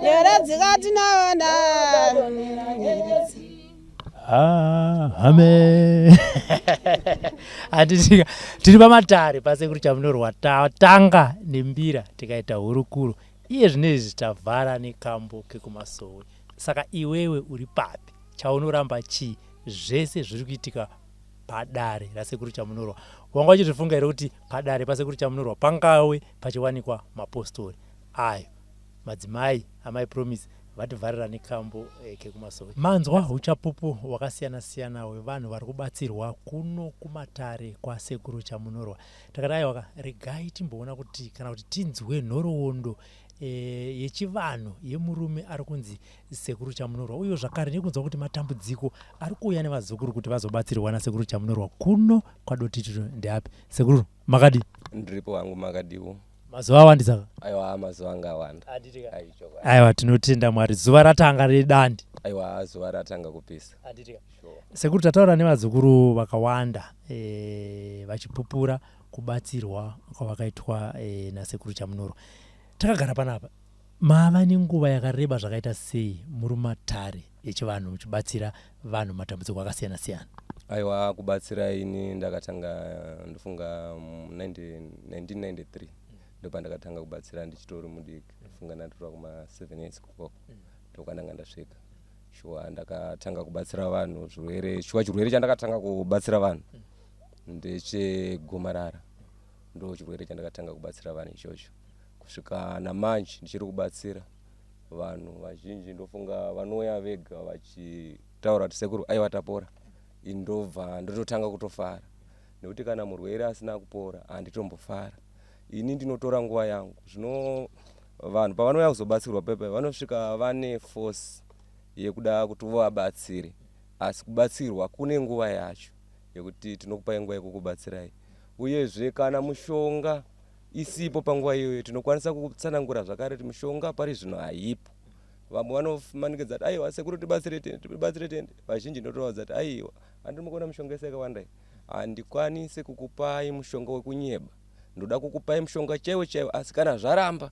nyeredzi katinoona. Ah, amen. Handitika tiri pamatare paSekuru Chamunorwa. Tatanga nembira, tikaita hurukuro, iye zvinezvi tavhara nekambo kekumasowe. Saka iwewe uri papi? Chaunoramba chii? Zvese zviri kuitika padare raSekuru Chamunorwa, wanga uchizvifunga here kuti padare paSekuru Chamunorwa pangawe pachiwanikwa mapostori ayo? Madzimai amai Promise vativharira nekambo kekumasowe. Manzwa uchapupu hwakasiyana-siyana hwevanhu vari kubatsirwa kuno kumatare kwaSekuru Chamunorwa. Takati aiwaka, regai timboona kuti kana kuti tinzwe nhoroondo yechivanhu yemurume ari kunzi Sekuru Chamunorwa, uye zvakare nekunzwa kuti matambudziko ari kuuya nevazukuru kuti vazobatsirwa naSekuru Chamunorwa kuno kwaDotito ndeapi. Sekuru, makadi? Ndiripo wangu, makadiwo? Mazuva awandisa. Aiwa, mazuva anga awanda. Aiwa, tinotenda Mwari. Zuva ratanga redandi. Aiwa, zuva ratanga kupisa. Sekuru, tataura nevazukuru vakawanda vachipupura kubatsirwa kwavakaitwa naSekuru Chamunorwa. Takagara panapa, mava nenguva yakareba zvakaita sei muri matare echivanhu muchibatsira vanhu matambudziko akasiyana siyana? Aiwa, kubatsira ini ndakatanga, ndofunga 1993 ndopandakatanga kubatsira, ndichitori mudiki. Ndofunga ndatora kuma 7 years kukoko, ndokandanga ndasvika. Shuwa, ndakatanga kubatsira vanhu zvirwere. Shuwa, chirwere chandakatanga kubatsira vanhu ndechegomarara. Ndo chirwere chandakatanga kubatsira vanhu ichocho. Kusvika namanje ndichiri kubatsira vanhu vazhinji. Ndofunga vanouya vega vachitaura kuti, "Sekuru, aiwa, tapora." Ini ndobva ndototanga kutofara, nekuti kana murwere asina kupora handitombofara. Ini ndinotora nguva yangu. Zvino vanhu pavanouya kuzobatsirwa pepe, vanosvika vane force yekuda kuti uvabatsire, asi kubatsirwa kune nguva yacho yekuti tinokupai nguva yekukubatsirai. Uyezve kana mushonga isipo panguva iyoyo, tinokwanisa kutsanangura zvakare kuti mushonga pari zvino haipo. Vamwe vanomanikidza kuti, "Aiwa sekuru, tibatsire tende, tibatsire tende." Vazhinji ndotovaudza kuti, "Aiwa, handiri mukuona mishonga yese yakawanda iyi, handikwanisi kukupai mushonga wekunyeba. Ndoda kukupai mushonga chaiwo chaiwo, asi kana zvaramba,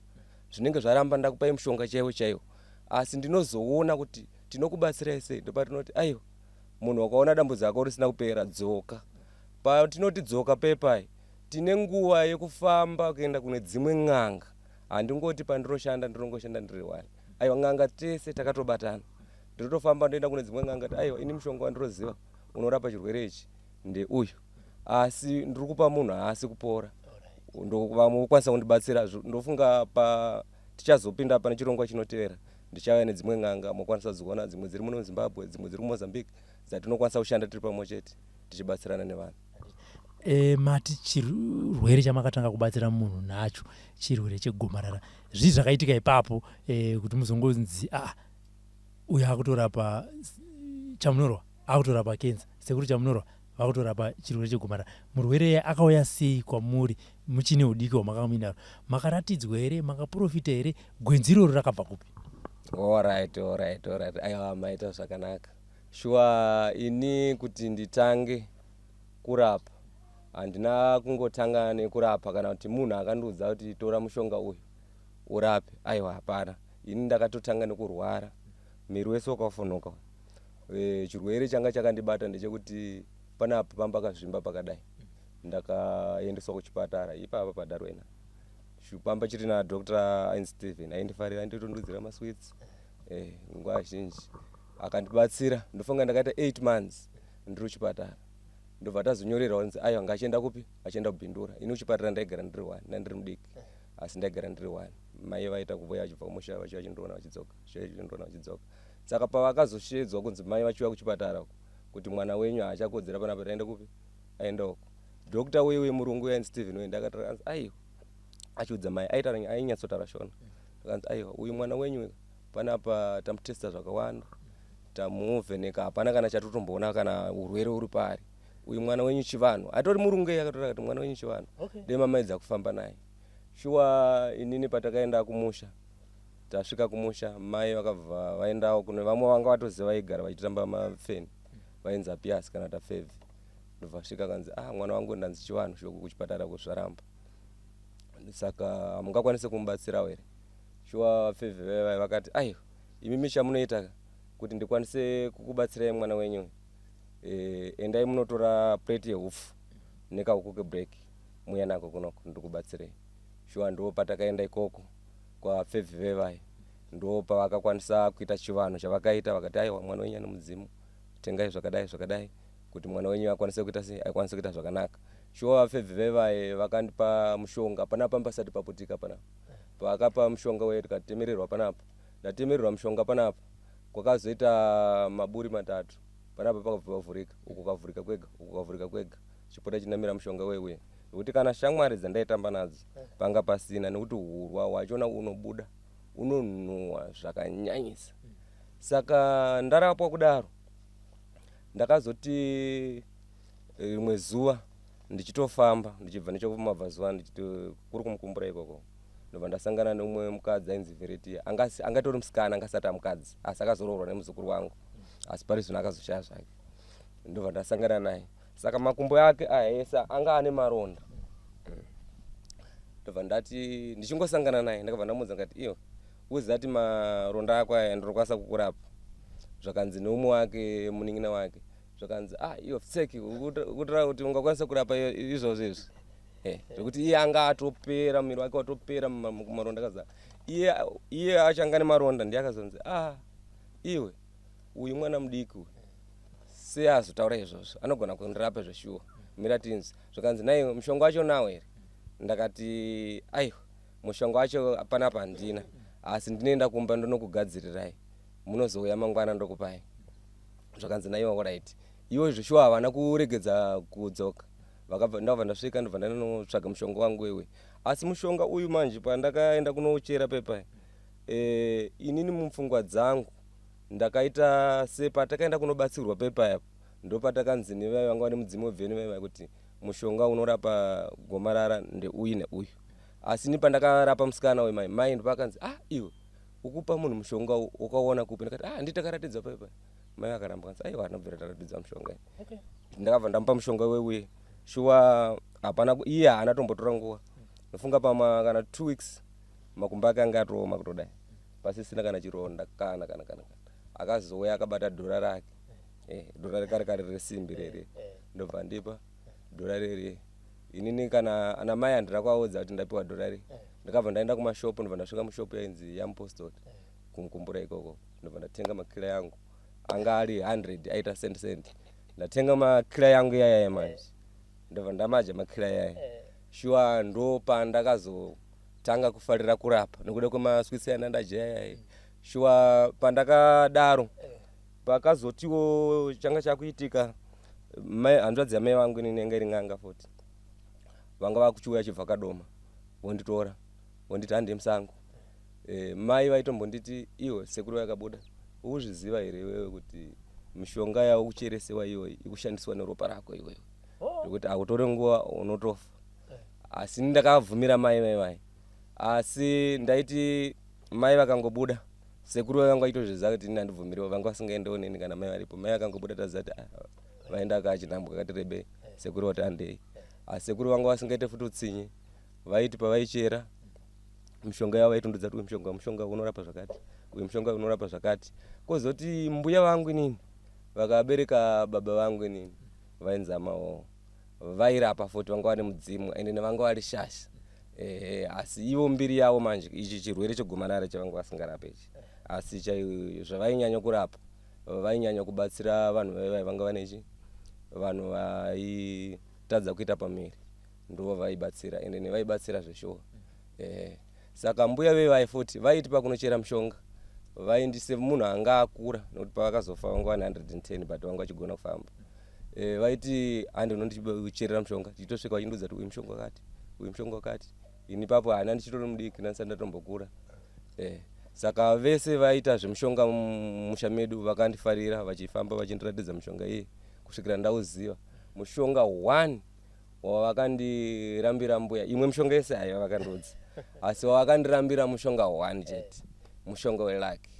zvinenge zvaramba. Ndakupai mushonga chaiwo chaiwo, asi ndinozoona kuti tinokubatsirai sei." Ndopatinoti, "Aiwa, munhu wakaona dambudziko rako risina kupera, dzoka." Patinoti dzoka pepai, tine nguva yekufamba kuenda kune dzimwe n'anga. Handingoti pandiroshanda ndirongoshanda ndiri one. Aiwa, n'anga tese takatobatana. Ndinotofamba ndoenda kune dzimwe n'anga ti, "Aiwa, ini mushonga wandiroziva unorapa chirwere ichi ndeuyu, asi ndiri kupa munhu haasi kupora." Vamwe vokwanisa kundibatsira. Ndofunga pa Tichazopinda pane chirongwa chinotevera, ndichauya nedzimwe n'anga mokwanisa kudziona, dzimwe dziri muno muZimbabwe, dzimwe dziri kuMozambique, dzatinokwanisa kushanda tiri pamwe chete tichibatsirana nevanhu. Mati chirwere chamakatanga kubatsira munhu nacho chirwere chegomarara. Zvii zvakaitika ipapo kuti muzongonzi uyu akutorapa Chamunorwa, akutorapa kensa, sekuru Chamunorwa vakutorapa chirwere chegomarara? Murwere akauya sei kwamuri muchine udiki hwamakamuinaro? Makaratidzwa here? Makaprofita here? Gwenzi iroro rakabva kupi? Alright, aiwa, maita zvakanaka. Shuwa, ini kuti nditange kurapa, handina kungotanga nekurapa kana kuti munhu akandiudza kuti tora mushonga uyu urape. Aiwa, hapana. Ini ndakatotanga nekurwara, miri wese wakafonoka. Chirwere changa chakandibata ndechekuti panapa pamba pakazvimba pakadai. Ndakaendeswa kuchipatara ipapa paDarwena, pamba chiri naDr Ain Stephen. Aindifarira, ainditondudzira masweets nguva zhinji, akandibatsira. Ndofunga ndakaita 8 months ndiri kuchipatara, ndobva tazonyorerwa kunzi aiwa, ngachienda kupi, achienda kuBindura. Ini kuchipatara ndaigara ndiri one, ndandiri mudiki asi ndaigara ndiri one. Mai vaita kuvuya vachibva kumusha, vachiuya vachindiona vachidzoka, vachiuya vachindiona vachidzoka. Saka pavakazoshedzwa kunzi mai vachiuya kuchipatara uko kuti mwana wenyu haachakodzera panapa, taenda kupi, aenda uko. Doctor uye murungu uya Stephen uye, ndakati anzi aiwa, achiudza mai, aitaura, ainyatsotaura Shona, akanzi aiwa, uyu mwana wenyu panapa tamutesta zvakawanda, tamuvheneka, hapana kana chatotomboona kana urwere uri paari. Uyu mwana wenyu chivanhu. Atori murungu iye, akatora akati mwana wenyu chivanhu. Dai mamaedza kufamba naye. Shuwa, inini patakaenda kumusha, tasvika kumusha, mai vakabva vaendawo kune vamwe vanga vatoziva, vaigara vachitamba mafeni, vainzi Apiasi kana Tafevhi. Ndobva svika kanzi, ah, mwana wangu ndanzi chivanhu shoko kuchipatara kuzvaramba, saka hamungakwanisi kumubatsirawo here? Shuwa, fevhi vaiva vakati aiwa, imimi chamunoita kuti ndikwanise kukubatsirai mwana wenyu, endai munotora plate yehupfu nekahuku keblack, muya nako kunoko, ndikubatsirei. Shuwa, ndo patakaenda ikoko kwafevhi vevai, ndo pavakakwanisa kuita chivanhu chavakaita. Vakati aiwa, mwana wenyu ane mudzimu, tengai zvakadai zvakadai kuti mwana wenyu akwanise kuita sei, akwanise kuita zvakanaka. Shuwa, vafevhi vevai vakandipa mushonga panapa pasati paputika panapa. Pavakapa mushonga uye, tikatemererwa panapa. Ndatemererwa mushonga panapa, kwakazoita maburi matatu panapa, pakabva pavhurika, uku kavhurika kwega, uku kavhurika kwega, chipota chinamira mushonga uye, nekuti kana shamwari dzandaitamba nadzo panga pasina, nekuti hurwa hwachona unobuda unonhuhwa zvakanyanyisa. Saka ndarapwa kudaro, ndakazoti rimwe zuva ndichitofamba ndichibva nechekumabvazuva, ndichiti kuri kumukumbura ikoko, ndobva ndasangana neumwe mukadzi ainzi Veretia. Angatori musikana, angasati amukadzi, asi akazoroorwa nemuzukuru wangu, asi pari zvino akazoshaya zvake. Ndobva ndasangana naye, saka makumbo ake aya ese anga ane maronda. Ndobva ndati ndichingosangana naye, ndakabva ndamudza ndikati, iyo uzati maronda ako aya ndinokwanisa kukurapa? Zvakanzi neumwe wake, munin'ina wake, zvakanzi, ah, iyo tseki, ukutora kuti ungakwanisa kurapa izvozvo izvi? Zvekuti iye anga atopera, muviri wake watopera, maronda akazara, iye achanga nemaronda. Ndiye akazonzi, ah, iwe, uyu mwana mudiki uyu seazotaura izvozvo, anogona kundirapa zveshuwa, mira tinzi. Zvakanzi naiwe, mushonga wacho nawo here? Ndakati aiwa, mushonga wacho panapa handina, asi ndinoenda kumba ndonokugadzirirai, munozouya mangwana ndokupai. Zvakanzi naiwa, alright. Iwo zveshuwa havana kuregedza kudzoka. Vakabva, ndabva ndasvika, ndobva ndanotsvaga mushonga wangu iwe. Asi mushonga uyu manje, pandakaenda kunouchera pepa, inini mupfungwa dzangu ndakaita sepatakaenda kunobatsirwa pepa apo, ndopatakanzi nevai vanga vane mudzimu webveni vaivai kuti mushonga unorapa gomarara ndeuyu neuyu. Asi ni pandakarapa musikana uyu, mai mai ndopakanzi, ah, iwe ukupa munhu mushonga ukaona kupi? Ndikati, ah, nditakaratidza pepa. Mai vakaramba, kanzi aiwa, anobvira taratidza mushonga iyi. Ndakabva ndamupa mushonga weuye. Shuwa, hapana iye haana tombotora nguva, ndofunga pama kana 2 weeks makumbo ake anga atooma kutodai, pasisina kana chironda kana. Akazouya akabata dhora rake, dhora rekare kare resimbi rere. Ndobva ndipa dhora rere. Inini kana ana mai handina kuvaudza kuti ndapiwa dhora re. Ndakabva ndaenda kumashopu, ndobva ndasvika mushopu yainzi yaMupostori kumukumbura ikoko, ndobva ndatenga makila yangu, anga ari 100 aita cent cent. Ndatenga makila yangu yayaya manje, ndobva ndamaja makila yaya. Shuwa, ndo pandakazo Ndakazotanga kufarira kurapa nekuda kwemaswitsi andandajaya. Shuwa pandakadaro pakazotiwo changa chakuitika, hanzvadzi yamai vangu inini yanga iri n'anga futi, vanga vakuchiuya chibva Kadoma, vonditora vonditi handei musango. Mai vaitombonditi, iwe sekuru vakabuda, ukuzviziva here iwewe kuti mishonga yavo kucheresewa iyoyi ikushandiswa neropa rako iwewe, nekuti hautore nguva unotofa. Asi ndakabvumira mai vai, asi ndaiti mai vakangobuda, sekuru vanga vaitozviziva kuti ini handibvumiriwo, vanga vasingaendewo neni kana mai varipo. Mai vakangobuda taziva kuti vaenda kachinhambwe kakati rebei, sekuru vati handei. Asi sekuru vanga vasingaite futi utsinye, vaiti pavaichera mishonga yavo vaitondudza kuti uyu mushonga unorapa zvakati, uyu mushonga unorapa zvakati. Kozoti mbuya vangu inini vakabereka baba vangu inini vainzamawo, vairapa futi, vanga vane mudzimu ende nevanga vari shasha. Asi ivo mbiri yavo manje ichi chirwere chegomarara chavanga vasingarape ichi, asi zvavainyanya kurapa, vainyanya kubatsira vanhu vanga vane chi vanhu vaitadza kuita pamiri, ndo vaibatsira ende nevaibatsira zveshuwa. Saka mbuya vevai futi vaiti pakunochera mushonga vaindise munhu anga akura, nekuti pavakazofa vanga vane 110, but vanga vachigona kufamba. Vaiti handi unondicherera mushonga, tichitosvika vachindudza kuti uyu mushonga wakati, uyu mushonga wakati. Ini papo hana ndichitori mudiki, ndandisati ndatombokura. Saka vese vaita zvemushonga mumusha medu vakandifarira, vachifamba vachindiratidza mishonga iyi kusvikira ndauziva mushonga 1 wavakandirambira mbuya. Imwe mishonga yese haiva vakandiudza, asi wavakandirambira mushonga 1 chete, mushonga welaki.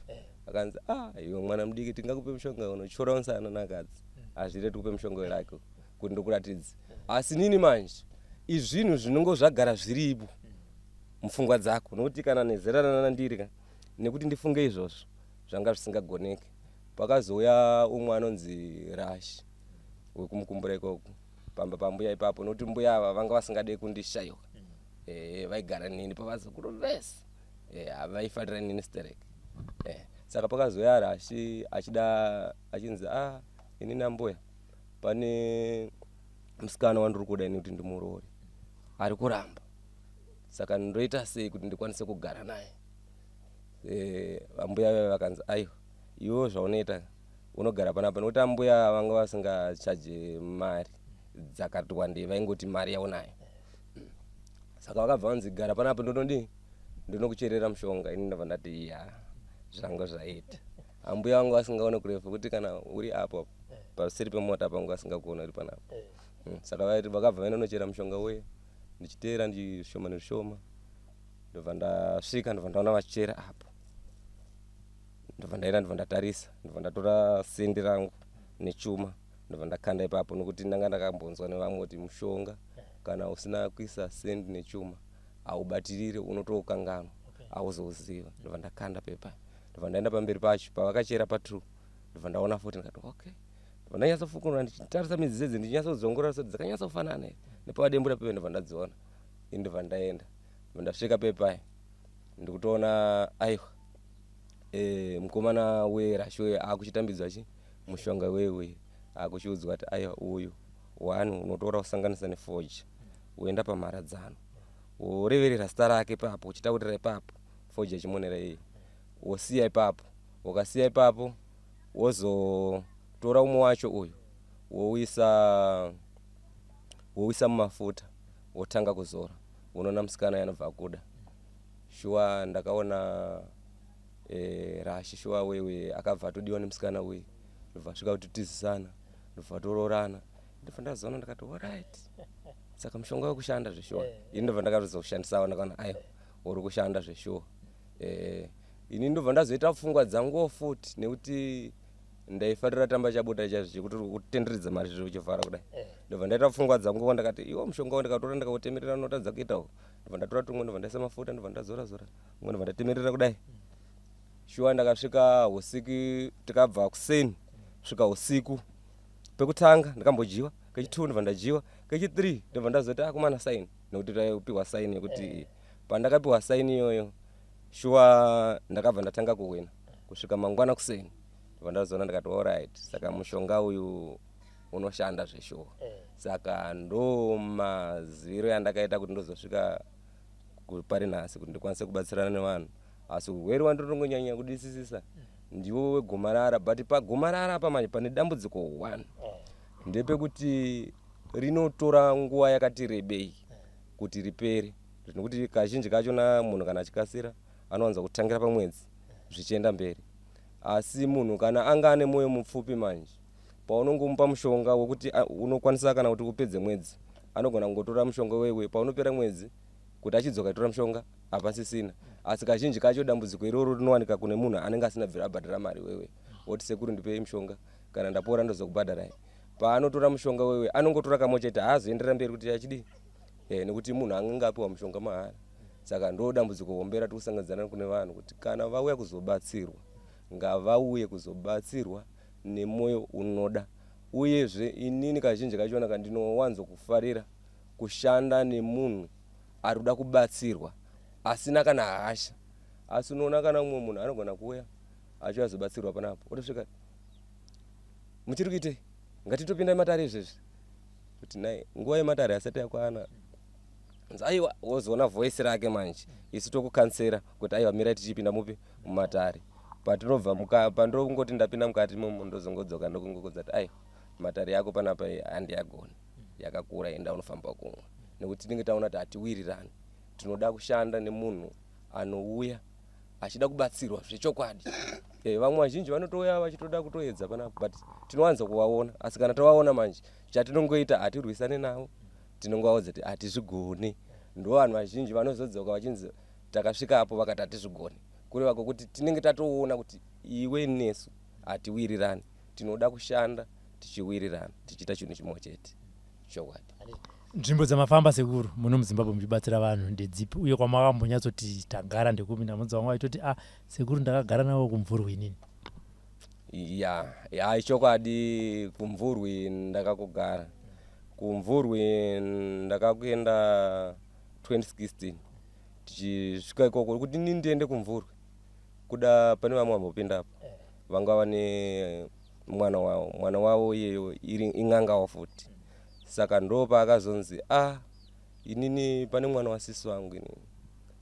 Vakanzi, iwe mwana mudiki, tingakupe mushonga unotyora musana nakadzi, hazviite tikupe mushonga welaki kuti ndikuratidze. Asi nini manje izvinhu zvinongo zvagara zviripo mupfungwa dzako, nokuti kana nezera rana ndiri ka, nekuti ndifunge izvozvo zvanga zvisingagoneki. Pakazouya umwe anonzi Rashi wekumukumbura ikoko pamba pambuya ipapo, nokuti mbuya ava vanga vasingade kundishayiwa. Vaigara neni pavazukuru vese, vaifarira neni sterek. Saka pakazouya Rashi achida, achinzi, ini nambuya pane musikana wandiri kuda ini kuti ndimuroore, ari kuramba, saka ndoita sei kuti ndikwanise kugara naye? Vambuya vaya vakanzi, aiwa, iwewo zvaunoita unogara panapa, nokuti ambuya vanga vasingachaje mari dzakati wandei, vaingoti mari yaunayo. Saka vakabva vanzi, gara panapa, ndonodii, ndinokucherera mushonga. Ini ndabva ndati, ya, zvanga zvaita. Ambuya vangu vasingaone kurefu, kuti kana uri apo paseri pemota pangu vasingakuona uri panapa. Saka vakabva vaenda nochera mushonga uye, ndichiteera ndishoma nezvishoma, ndobva ndasvika, ndobva ndaona vachichera apo, ndobva ndaenda, ndobva ndatarisa, ndobva ndatora sendi rangu nechuma, ndobva ndakanda ipapo, nokuti ndanga ndakambonzwa nevamwe kuti mushonga kana usina kuisa sendi nechuma haubatirire, unotokanganwa, hauzouziva. Ndobva ndakanda pepa, ndobva ndaenda pamberi pacho pavakachera pa2, ndobva ndaona futi, ndikati okay, ndobva ndanyatsofukunura ndichitarisa midzi dzedzi, ndichinyatsodzongorora kuti dzakanyatsofanana here nepavadembura pepe, ndobva ndadziona ini, ndobva ndaenda, ndobva ndasvika pepai, ndikutoona aiwa, mukomana werashi uye akuchitambidzwa chi mushonga wewe, akuchiudzwa kuti aiwa, uyu one unotora kusanganisa nefoji, woenda pamharadzano, woreverera zita rake ipapo, uchitaurira ipapo, foji yachimonera iyi, wosiya ipapo. Ukasiya ipapo, wozotora umwe wacho uyu, wouisa mumafuta, wotanga kuzora, unoona musikana yanobva akuda. Shuwa ndakaona Rashi shuwa wewe akabva atodiwa nemusikana uyu, ndobva svika kuti tizisana, ndobva toroorana. Ndobva ndazoona, ndakati alright, saka mushonga wekushanda zveshuwa. Ini ndobva ndakatozoshandisawo, ndakaona aiwa, uri kushanda zveshuwa. Ini ndobva ndazoita pfungwa dzanguwo futi, nekuti ndaifarira tamba chabuda chaizvo chekuti kutenderedza mari zviro uchivhara kudai. Ndobva ndaita pfungwa dzanguwo, ndakati iwo mushonga wo ndikatora ndikautemerera unotadza kuitawo. Ndobva ndatora tumwe, ndobva ndaisa mafuta, ndobva ndazora zora umwe, ndobva ndatemerera kudai. Shuwa ndakasvika usiku, tikabva kuseni kusvika usiku. Pekutanga ndakambodyiwa, kechi2 ndobva ndadyiwa, kechi3 ndobva ndazoti akumana saini, nekuti taipiwa saini yekuti pandakapiwa saini iyoyo, shuwa ndakabva ndatanga kuwina kusvika mangwana kuseni. Ndobva ndazoona, ndikati alright, saka mushonga uyu unoshanda zveshuwa. Saka ndo maziviro yandakaita kuti ndozosvika. Pari nhasi kuti ndikwanise kubatsirana nevanhu, asi urwere wandinongonyanya kudisisisa ndiwo wegomarara. But pagomarara apa manje pane dambudziko 1, ndepekuti rinotora nguva yakati rebei kuti ripere, nekuti kazhinji kachona munhu kana achikasira anowanza kutangira pamwedzi zvichienda mberi. Asi munhu kana anga ane mwoyo mupfupi manje, paunongomupa mushonga wekuti unokwanisa kana kuti upedze mwedzi, anogona kungotora mushonga wewe. Paunopera mwedzi, kuti achidzoka achitora mushonga, hapasisina. Asi kazhinji kacho dambudziko iroro rinowanika kune munhu anenge asina bvira abhadhara mari. Wewe woti, "Sekuru, ndipei mushonga, kana ndapora ndozokubhadharai." Paanotora mushonga wewe, anongotora kamwe chete, haazoenderera mberi kuti achidii, nekuti munhu anenge apiwa mushonga mahara. Saka ndo dambudziko hombe ratiri kusanganidzana kune vanhu, kuti kana vauya kuzobatsirwa, ngavauye kuzobatsirwa nemwoyo unoda. Uyezve inini kazhinji kachona kandinowanzokufarira kushanda nemunhu ari kuda kubatsirwa asina kana hasha. Asi unoona kana mumwe munhu anogona kuuya achiuya azobatsirwa panapo, otosvika, "Muchiri kuitei? Ngatitopinda matare izvezvi." Kuti nai nguva yematare asati yakwana. Aiwa, wozoona voice rake manje, isu tokukansera kuti, "Aiwa, mirai tichipinda mupi mumatare." Patinobva, pandongoti ndapinda mukati imomo, ndozongodzoka ndokungokodza kuti, "Aiwa, matare yako panapa handiyagoni, yakakura, enda unofamba kumwe," nekuti tinenge taona kuti hatiwirirani. Tinoda kushanda nemunhu anouya achida kubatsirwa zvechokwadi. Vamwe vazhinji vanotouya vachitoda kutoedza panapa, but tinowanza kuvaona. Asi kana tavaona manje, chatinongoita, hatirwisane navo, tinongovaudza kuti hatizvigoni. Ndo vanhu vazhinji vanozodzoka vachinzi takasvikapo vakati hatizvigoni, kureva kwokuti tinenge tatoona kuti iwe nesu hatiwirirani. Tinoda kushanda tichiwirirana, tichiita chinhu chimwe chete, chokwadi. Nzvimbo dzamafamba, sekuru, muno muZimbabwe muchibatsira vanhu ndedzipi, uye kwamakambonyatsoti tagara ndekupi? Ndamudza vamwe vaitoti, "A ah, sekuru, ndakagara navo kuMvurwi inini." Ya, ichokwadi, kuMvurwi ndakakugara. KuMvurwi ndakakuenda 2016. Tichisvika ikoko, kuti inini ndiende kuMvurwi, kuda pane vamwe vambopindapo vanga vane mwana wavo. Mwana wavo iyeyo iri in'angawo futi. Saka ndo paakazonzi, "A ah, inini pane mwana wasisi wangu inini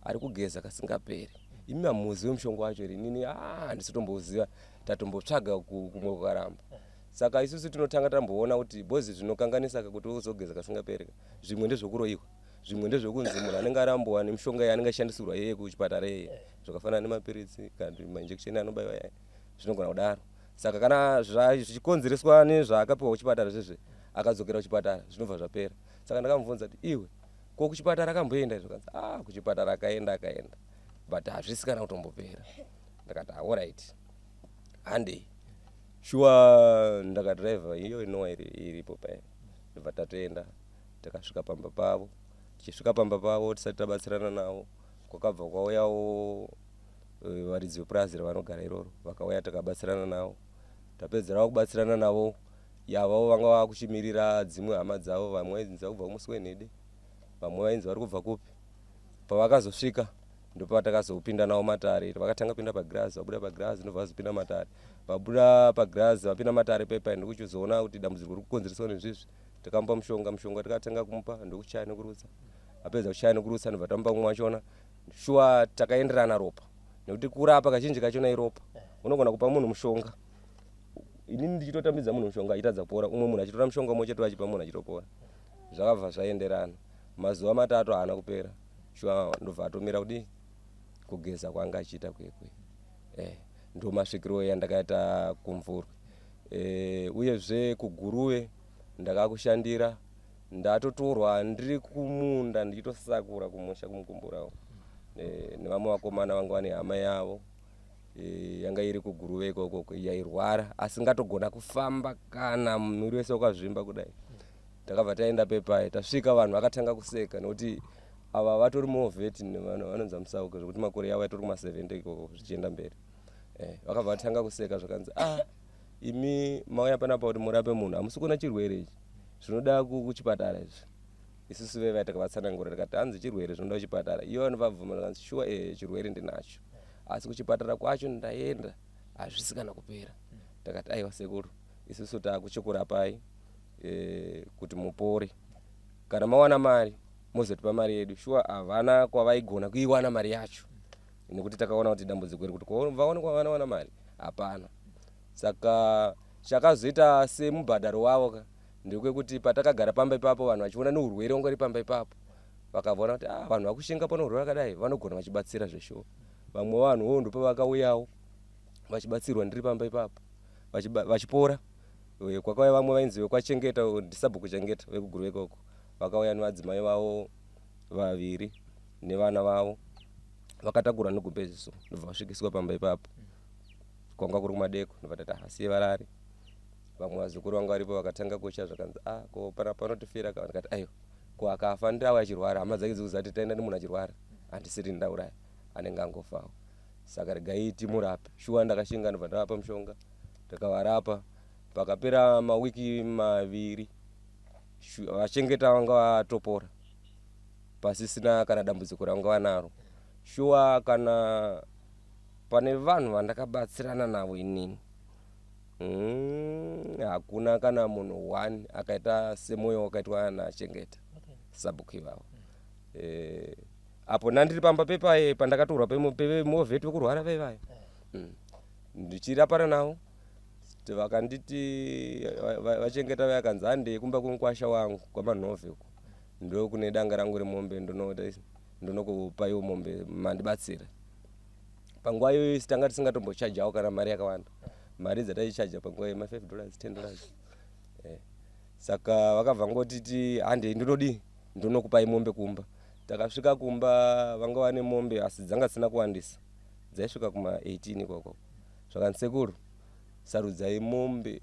ari kugeza kasingaperi. Imi hamuzivi mushonga wacho here?" Inini, "A, handisi kutomboziva, tatombotsvaga kumwe kukaramba." Saka isusu tinotanga tamboona kuti bhozi zvinokanganisa kuti uzogeza kasingaperi, zvimwe ndezvekuroyiwa, zvimwe ndezvekunzi munhu anenge arambuwa nemishonga yaanenge achishandisirwa iyeye kuchipatara iyeye, zvakafanana nemapiritsi kana mainjection anobayiwa yaya, zvinogona kudaro. Saka kana zvichikonzereswa nezvaakapiwa kuchipatara zvezve, akadzokera kuchipatara, zvinobva zvapera. Saka ndakamubvunza kuti, "Iwe, ko kuchipatara akamboenda?" Zvakanzi, "Ah, kuchipatara akaenda, akaenda, but hazvisi kana kutombopera." Ndakati, "Alright, handei." Shuwa ndakadhiraivha iyo inowa iripo paya, ndobva tatoenda. Takasvika pamba pavo. Tichisvika pamba pavo, tisati tabatsirana navo, kwakabva kwauyawo varidzi vepurazi ravanogara iroro. Vakauya, takabatsirana navo. Tapedzerawo kubatsirana navo, yavavo vanga vakuchimirira dzimwe hama dzavo. Vamwe vainzi vari kubva kuMuswenhede, vamwe vainzi vari kubva kupi. Pavakazosvika, ndopatakazopinda navo matare. Vakatanga kupinda pagirazi, vabuda pagirazi, ndobva vazopinda matare. Vabuda pagirazi, vapinda matare pepa, ndokuchizoona kuti dambudziko riri kukonzereswa nezvizvi. Takamupa mushonga. Mushonga tikatanga kumupa, ndokuchaya nekurutsa. Apedza kuchaya nekurutsa, ndobva tamupa mumwe wachona. Shuwa takaenderana ropa, nekuti kurapa kazhinji kachona iropa. Unogona kupa munhu mushonga, inini ndichitotambidza munhu mushonga achitadza kupora, umwe munhu achitora mushonga umwe chete achipa munhu achitopora. Zvakabva zvaenderana. Mazuva 3 haana kupera, shuwa ndobva atomira kudii, kugeza kwanga achiita kwekwe. Ndo masvikiro yandakaita kuMvurwi. Uyezve kuGuruve ndakakushandira. Ndatotorwa ndiri kumunda ndichitosakura kumusha kumukumburawo, nevamwe vakomana vanga vane hama yavo, yanga iri kuGuruve ikoko, yairwara asingatogona kufamba, kana muviri wese wakazvimba kudai. Takabva taenda pepai. Tasvika, vanhu vakatanga kuseka nekuti ava vatori movheti, vanonzi Musauke, zvekuti makore yavo yatori kuma70 ikoko zvichienda mberi. Vakabva vatanga kuseka, zvakanzi, "Ah, imi mauya panapa kuti murape munhu, hamusi kuona chirwere ichi zvinoda kuchipatara izvi." Isusu vevai takavatsanangura, tikati, "Hanzi chirwere zvinoda kuchipatara." Iyo vanobva kanzi, "Shuwa, chirwere ndinacho, asi kuchipatara kwacho ndaenda, hazvisi kana kupera." Takati, "Aiwa sekuru, isusu taakuchikurapai, kuti mupore. Kana mawana mari Mozotipa mari yedu. Shuwa havana kwavaigona kuiwana mari yacho, nekuti takaona kuti dambudziko iri kuti vaone kwavanowana mari hapana. Saka chakazoita semubhadharo wavo ka ndekwekuti patakagara pamba ipapo, vanhu vachiona neurwere wanga uri pamba ipapo, vakavona kuti ah, vanhu vakushinga pano urwere vakadai vanogona vachibatsira zveshuwa. Vamwe vanhuwo ndopavakauyawo vachibatsirwa ndiri pamba ipapo, vachipora. Kwakauya vamwe vainzi vekwaChengeta, ndisabhuku Chengeta vekuGuruve ikoko, vakauya nevadzimai vavo vaviri nevana vavo, vakatakurwa negumbezi, ndobva vasvikiswa pamba ipapo. Kwanga kuri kumadeko, ndobva tati asiye varare. Vamwe vazukuru vanga varipo vakatanga kutya, zvakanzi, "Ah, ko pana panotifira ka?" Ndikati, "Aiwa, ko akafa ndirawo achirwara, hama dzake dzikuzati taenda nemunhu achirwara, handisiri ndauraya, anenge angofawo, saka regai timurape." Shuwa ndakashinga, ndobva ndavapa mushonga, tikavarapa. Pakapera mawiki 2, vachengeta vanga vatopora, pasisina kana dambudziko ravanga vanaro. Shuwa kana pane vanhu vandakabatsirana navo inini, hakuna kana munhu one akaita semwoyo wakaitwa nachengeta sabhuku ivavo. Apo ndandiri pamba pepaye pandakatorwa pemovheti vekurwara vaivayo, ndichirapana navo, vakanditi vachengeta vayakanzi, "Handei kumba kwemukwasha wangu kwaManhovhe uko, ndo kune danga rangu remombe, ndonokupaiwo mombe mandibatsira." Panguva iyoyo isi tanga tisingatombochajawo kana mari yakawanda. Mari dzataichaja panguva iyo ma5 dollars, 10 dollars. Saka vakabva ngotiti, "Handei, ndinodii, ndonokupai mombe kumba." Takasvika kumba, vanga vane mombe asi dzanga dzisina kuwandisa, dzaisvika kuma18 ikoko. Zvakanzi, "Sekuru, sarudzai mombe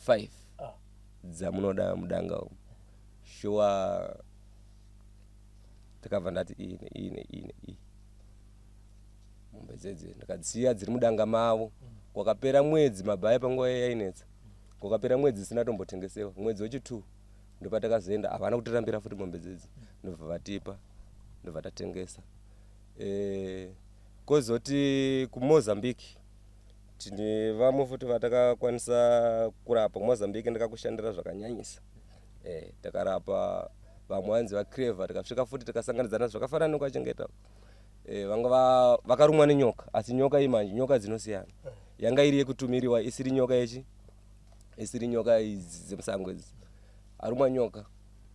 5 dzamunoda mudanga umu." Shuwa takabva ndati iyi neiyi neiyi neiyi, mombe dzedze ndikadziya dziri mudanga mavo. Kwakapera mwedzi, mabhaya panguva yainetsa, kwakapera mwedzi isina tombotengesewa. Mwedzi wechi2 ndopatakazoenda, havana kutirambira futi mombe dzedzi, ndobva vatipa, ndobva tatengesa. Kozoti kuMozambique tine vamwe futi vatakakwanisa kurapa. KuMozambique ndakakushandira zvakanyanyisa. Takarapa vamwe vanzi vaCreva. Tikasvika futi tikasanganidzana zvakafanana nekwachengeta. Vanga vakarumwa nenyoka, asi nyoka iyi manje nyoka dzinosiyana, yanga iri yekutumiriwa, isiri nyoka yechi isiri nyoka idzi dzemusango idzi. Arumwa nyoka,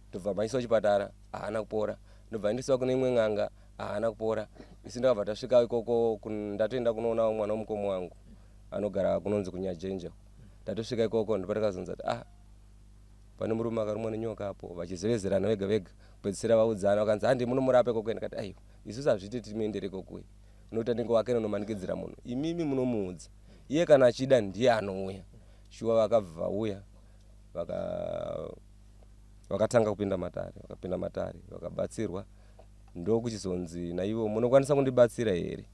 ndobva maiswa chipatara, haana kupora. Ndobva aendeswa kune imwe n'anga, haana kupora. Isi ndakabva tasvika ikoko, ndatoenda kunoonawo mwana womukoma wangu anogara kunonzi kuNyajenje. Tatosvika ikoko ndopatakazonza kuti, "Ah, pane murume akarumwa nenyoka apo." Vachizevezerana vega vega, kupedzisira vaudzana, vakanzi, "Handi munomurapa ikoko." Ndikati, "Aiwa, isusu hazviiti timuendere ikoko, unoita ndenge wake unomanikidzira munhu. Imimi munomuudza iye, kana achida ndiye anouya." Shuwa vakabva vauya, vakatanga kupinda matare, vakapinda matare, vakabatsirwa. Ndokuchizonzi naivo, "Munokwanisa kundibatsira here?"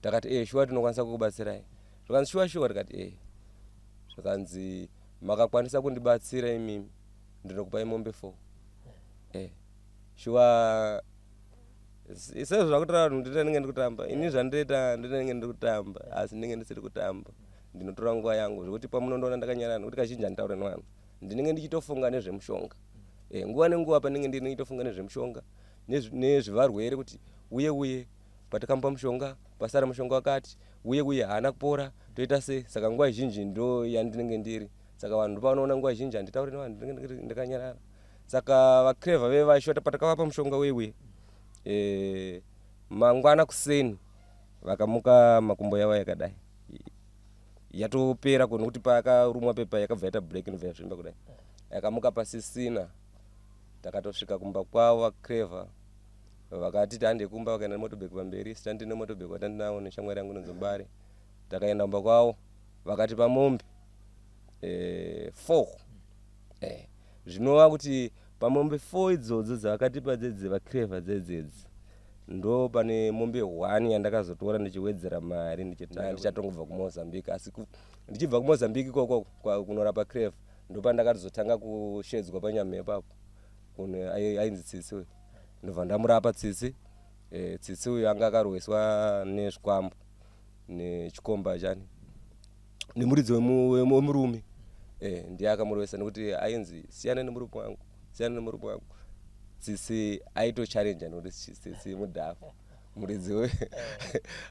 Takati, "E, shuwa tinokwanisa kukubatsirai." Zvakanzi, "Shuwa shuwa?" Tikati, "E." Zvakanzi, "Makakwanisa kundibatsira imimi, ndinokupai mombe 4." E, shuwa sezvo zvakutaura vanhu, ndinenge ndikutamba ini, zvandiroita ndinenge ndiri kutamba, asi ndinenge ndisiri kutamba. Ndinotora nguva yangu zvekuti pamunondoona ndakanyarara, nekuti kazhinji handitaure nevanhu, ndinenge ndichitofunga nezvemushonga. Nguva nenguva pandinenge ndiri ndichitofunga nezvemushonga, nezvevarwere, kuti uye uye patakamupa mushonga, pasara mushonga wakati, uye uye haana kupora, toita sei? Saka nguva zhinji ndo yandinenge ndiri. Saka vanhu ndopavanoona nguva zhinji handitauri nevanhu, ndinenge ndakanyarara. Saka vaCreva vevashota, patakavapa mushonga uye mangwana kuseni vakamuka, makumbo yavo yakadai yatopera, nokuti pakarumwa pepa yakabva yaita black, inobva yazvimba kudai. Yakamuka pasisina. Takatosvika kumba kwavo, vaCreva vakati tande kumba, vakaenda nemotorbike pamberi, sitandi nemotorbike watandinawo neshamwari yangu inonzi Mbare. Takaenda kumba kwavo, vakatipa mombe 4. Zvinova kuti pamombe 4 idzodzo dzavakatipa dzedzi vaCreva dzedzedzi, ndo pane mombe 1 yandakazotora ndichiwedzera mari ndichatongobva kuMozambique. Asi ndichibva kuMozambique ikoko kunorapa Creva, ndopandakatozotanga kushedzwa panyamhepo apo kune ainzi Tsitsi uyu, ndobva ndamurapa Tsitsi. Tsitsi uyu anga akarweswa nezvikwambo nechikomba chani nemuridzi wemurume. Ndiye akamurwesa, nekuti ainzi, "Siyana nemurume wangu, siyana nemurume wangu." Tsitsi aitochallenja nekuti Tsitsi mudhafu muridzi we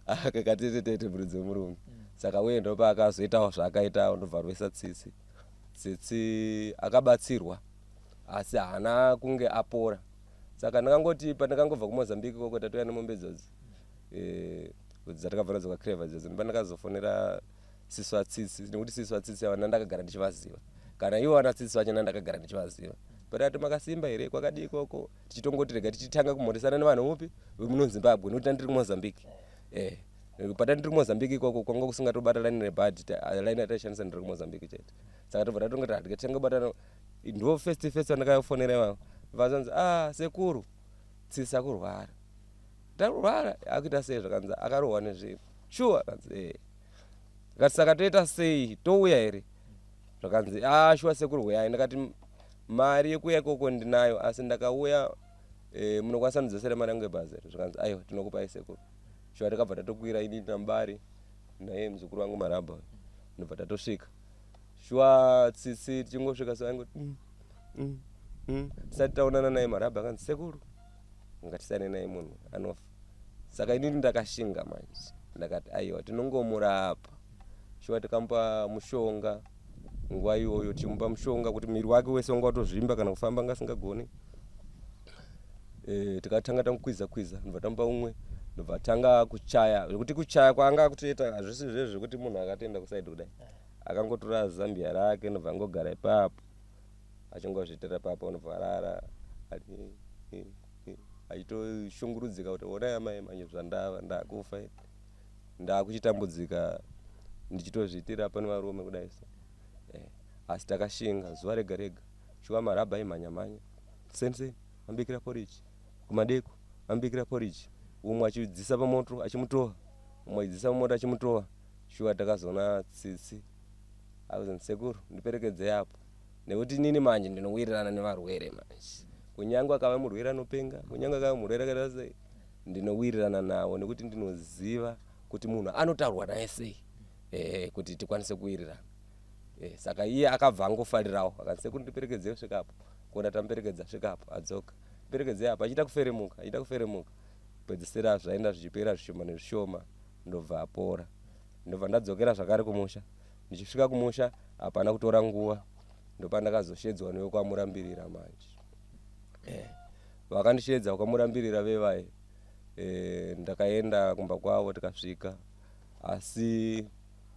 akakatetetete muridzi wemurume. Saka uye ndopaakazoitawo zvaakaitawo, ndobva rwesa Tsitsi. Tsitsi akabatsirwa asi haana kunge apora. Saka ndakangoti pandakangobva kuMozambique ikoko, tatouya nemombe idzodzi dzatakabva nadzo kwaCreva idzodzo, ndopandakazofonera sisi vaTsitsi, nekuti sisi vaTsitsi ava ndandakagara ndichivaziva, kana ivo vana Tsitsi vacho ndandakagara ndichivaziva. Patati makasimba here, kwakadii ikoko, tichitongoti rega tichitanga kumhoresana nevanhu mupi vemuno Zimbabwe, nekuti tandiri kuMozambique. Patandiri kuMozambique ikoko kwanga kusingatobata line rebhadhi, line rataishandisa ndiri kuMozambique chete. Saka tobva tatongoti hatikatanga kubatana. Ndo first vandakafonera ivavo, vazanzi, "Ah, sekuru, Tsitsi akurwara." "Takurwara akuita sei?" Zvakanzi akarohwa nezvinhu. "Sure?" Kanzi, "Eh." Kati, "Saka toita sei, touya here?" Zvakanzi, "A, sure sekuru, huyai." Ndakati, "Mari yekuuya ikoko ndinayo, asi ndakauya munokwanisa kundidzosera mari yangu yebhazi here?" Zvakanzi, "Aiwa, tinokupai sekuru." Sure, takabva tatokwira inini namubari naye muzukuru wangu Marabha, ndobva tatosvika. Sure, Tsitsi tichingosvika so aingoti Tisati taonana naye, Marabha akanzi, "Sekuru, ngatisiyane naye, munhu anofa." Saka inini ndakashinga manje, ndakati, "Aiwa, tinongomurapa." Sure, tikamupa mushonga nguva iyoyo, tichimupa mushonga kuti muviri wake wese wanga watozvimba, kana kufamba anga asingagoni. Tikatanga tamukwiza kwiza, ndobva tamupa umwe, ndobva tanga kuchaya, zvekuti kuchaya kwaanga akutoita hazvisi zvezvo zvekuti munhu akatoenda kuside kudai. Akangotora zambia rake, ndobva angogara ipapo achingozviitira ipapo, ndobva arara achitoshungurudzika kuti, "Onai amai, manje zvandava ndakufa, ndakuchitambudzika ndichitozviitira pane varume kudai so." Asi takashinga zuva rega rega. Shuwa, Marabha aimhanya mhanya seni ambikira porridge kumadeko, ambikira porridge, umwe achidzisa pamoto achimutowa, umwe achidzisa pamoto achimutowa. Shuwa, takazoona Tsitsi akuzonzi, "Sekuru, ndiperekedzei apo," nekuti inini manje ndinowirirana nevarwere manje, kunyange akava murwere anopenga, kunyange akava murwere akaita sei, ndinowirirana navo nekuti ndinoziva kuti munhu anotaurwa naye sei kuti tikwanise kuwirirana. Saka iye akabva angofarirawo, akanzi, "Sekuru, ndiperekedzei kusvika apo." Kuona tamuperekedza svika apo, adzoka, "Perekedzei apo," achiita kuferemuka, achiita kuferemuka. Pedzisira zvaenda zvichipera zvishoma nezvishoma, ndobva apora. Ndobva ndadzokera zvakare kumusha. Ndichisvika kumusha, hapana kutora nguva, ndopandakazoshedzwa newekwamurambirira manje. Vakandishedza kwamurambirira vevai. Ndakaenda kumba kwavo, tikasvika, asi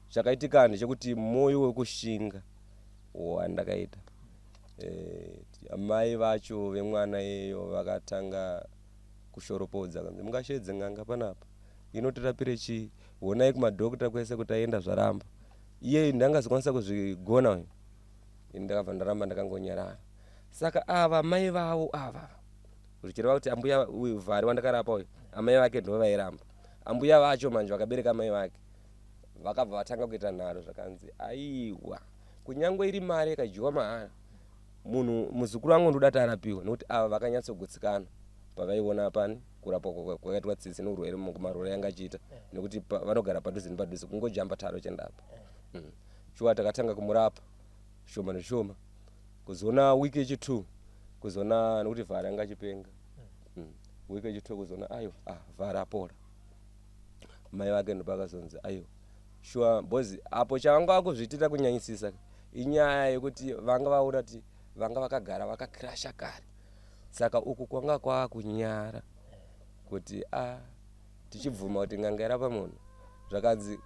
chakaitika ndechekuti mwoyo wekushinga wandakaita, amai vacho vemwana iyeyo vakatanga kushoropodza, kanzi, "Mungashedze n'anga panapa, inotirapire chii? Honai kumadhokota kwese kuti aenda, zvaramba. Iye ndangazokwanisa kuzvigona uyu." Ini ndakabva ndaramba ndakangonyarara. Saka ava mai vavo ava, zvichireva kuti ambuya uyu Vhari wandakarapa uyu, amai vake ndo vairamba. Ambuya vacho manje vakabereka amai vake vakabva vatanga kuita nharo. Zvakanzi, "Aiwa, kunyange iri mari ikadyiwa mahara, munhu muzukuru wangu ndoda kuti arapiwe," nekuti ava vakanyatsogutsikana pavaiona pani kurapwa kwakaitwa Tsitsi neurwere kumarwere yanga achiita, nekuti vanogara padhuze nepadhuze, kungojamba taro chendapa. Shuwa, takatanga kumurapa shoma neshoma. Kuzoona wiki yechi2, kuzoona nekuti Vhari anga achipenga, wiki yechi2 kuzoona, aiwa, ah, Vhari apora. Mai vake ndopakazonzi, "Aiwa, shuwa," because apo chavanga vakuzviitira kunyanyisisa inyaya yekuti vanga vaona kuti vanga vakagara vakakirasha kare. Saka uku kwanga kwakunyara kuti a tichibvuma kuti n'anga irapa munhu. Zvakanzi,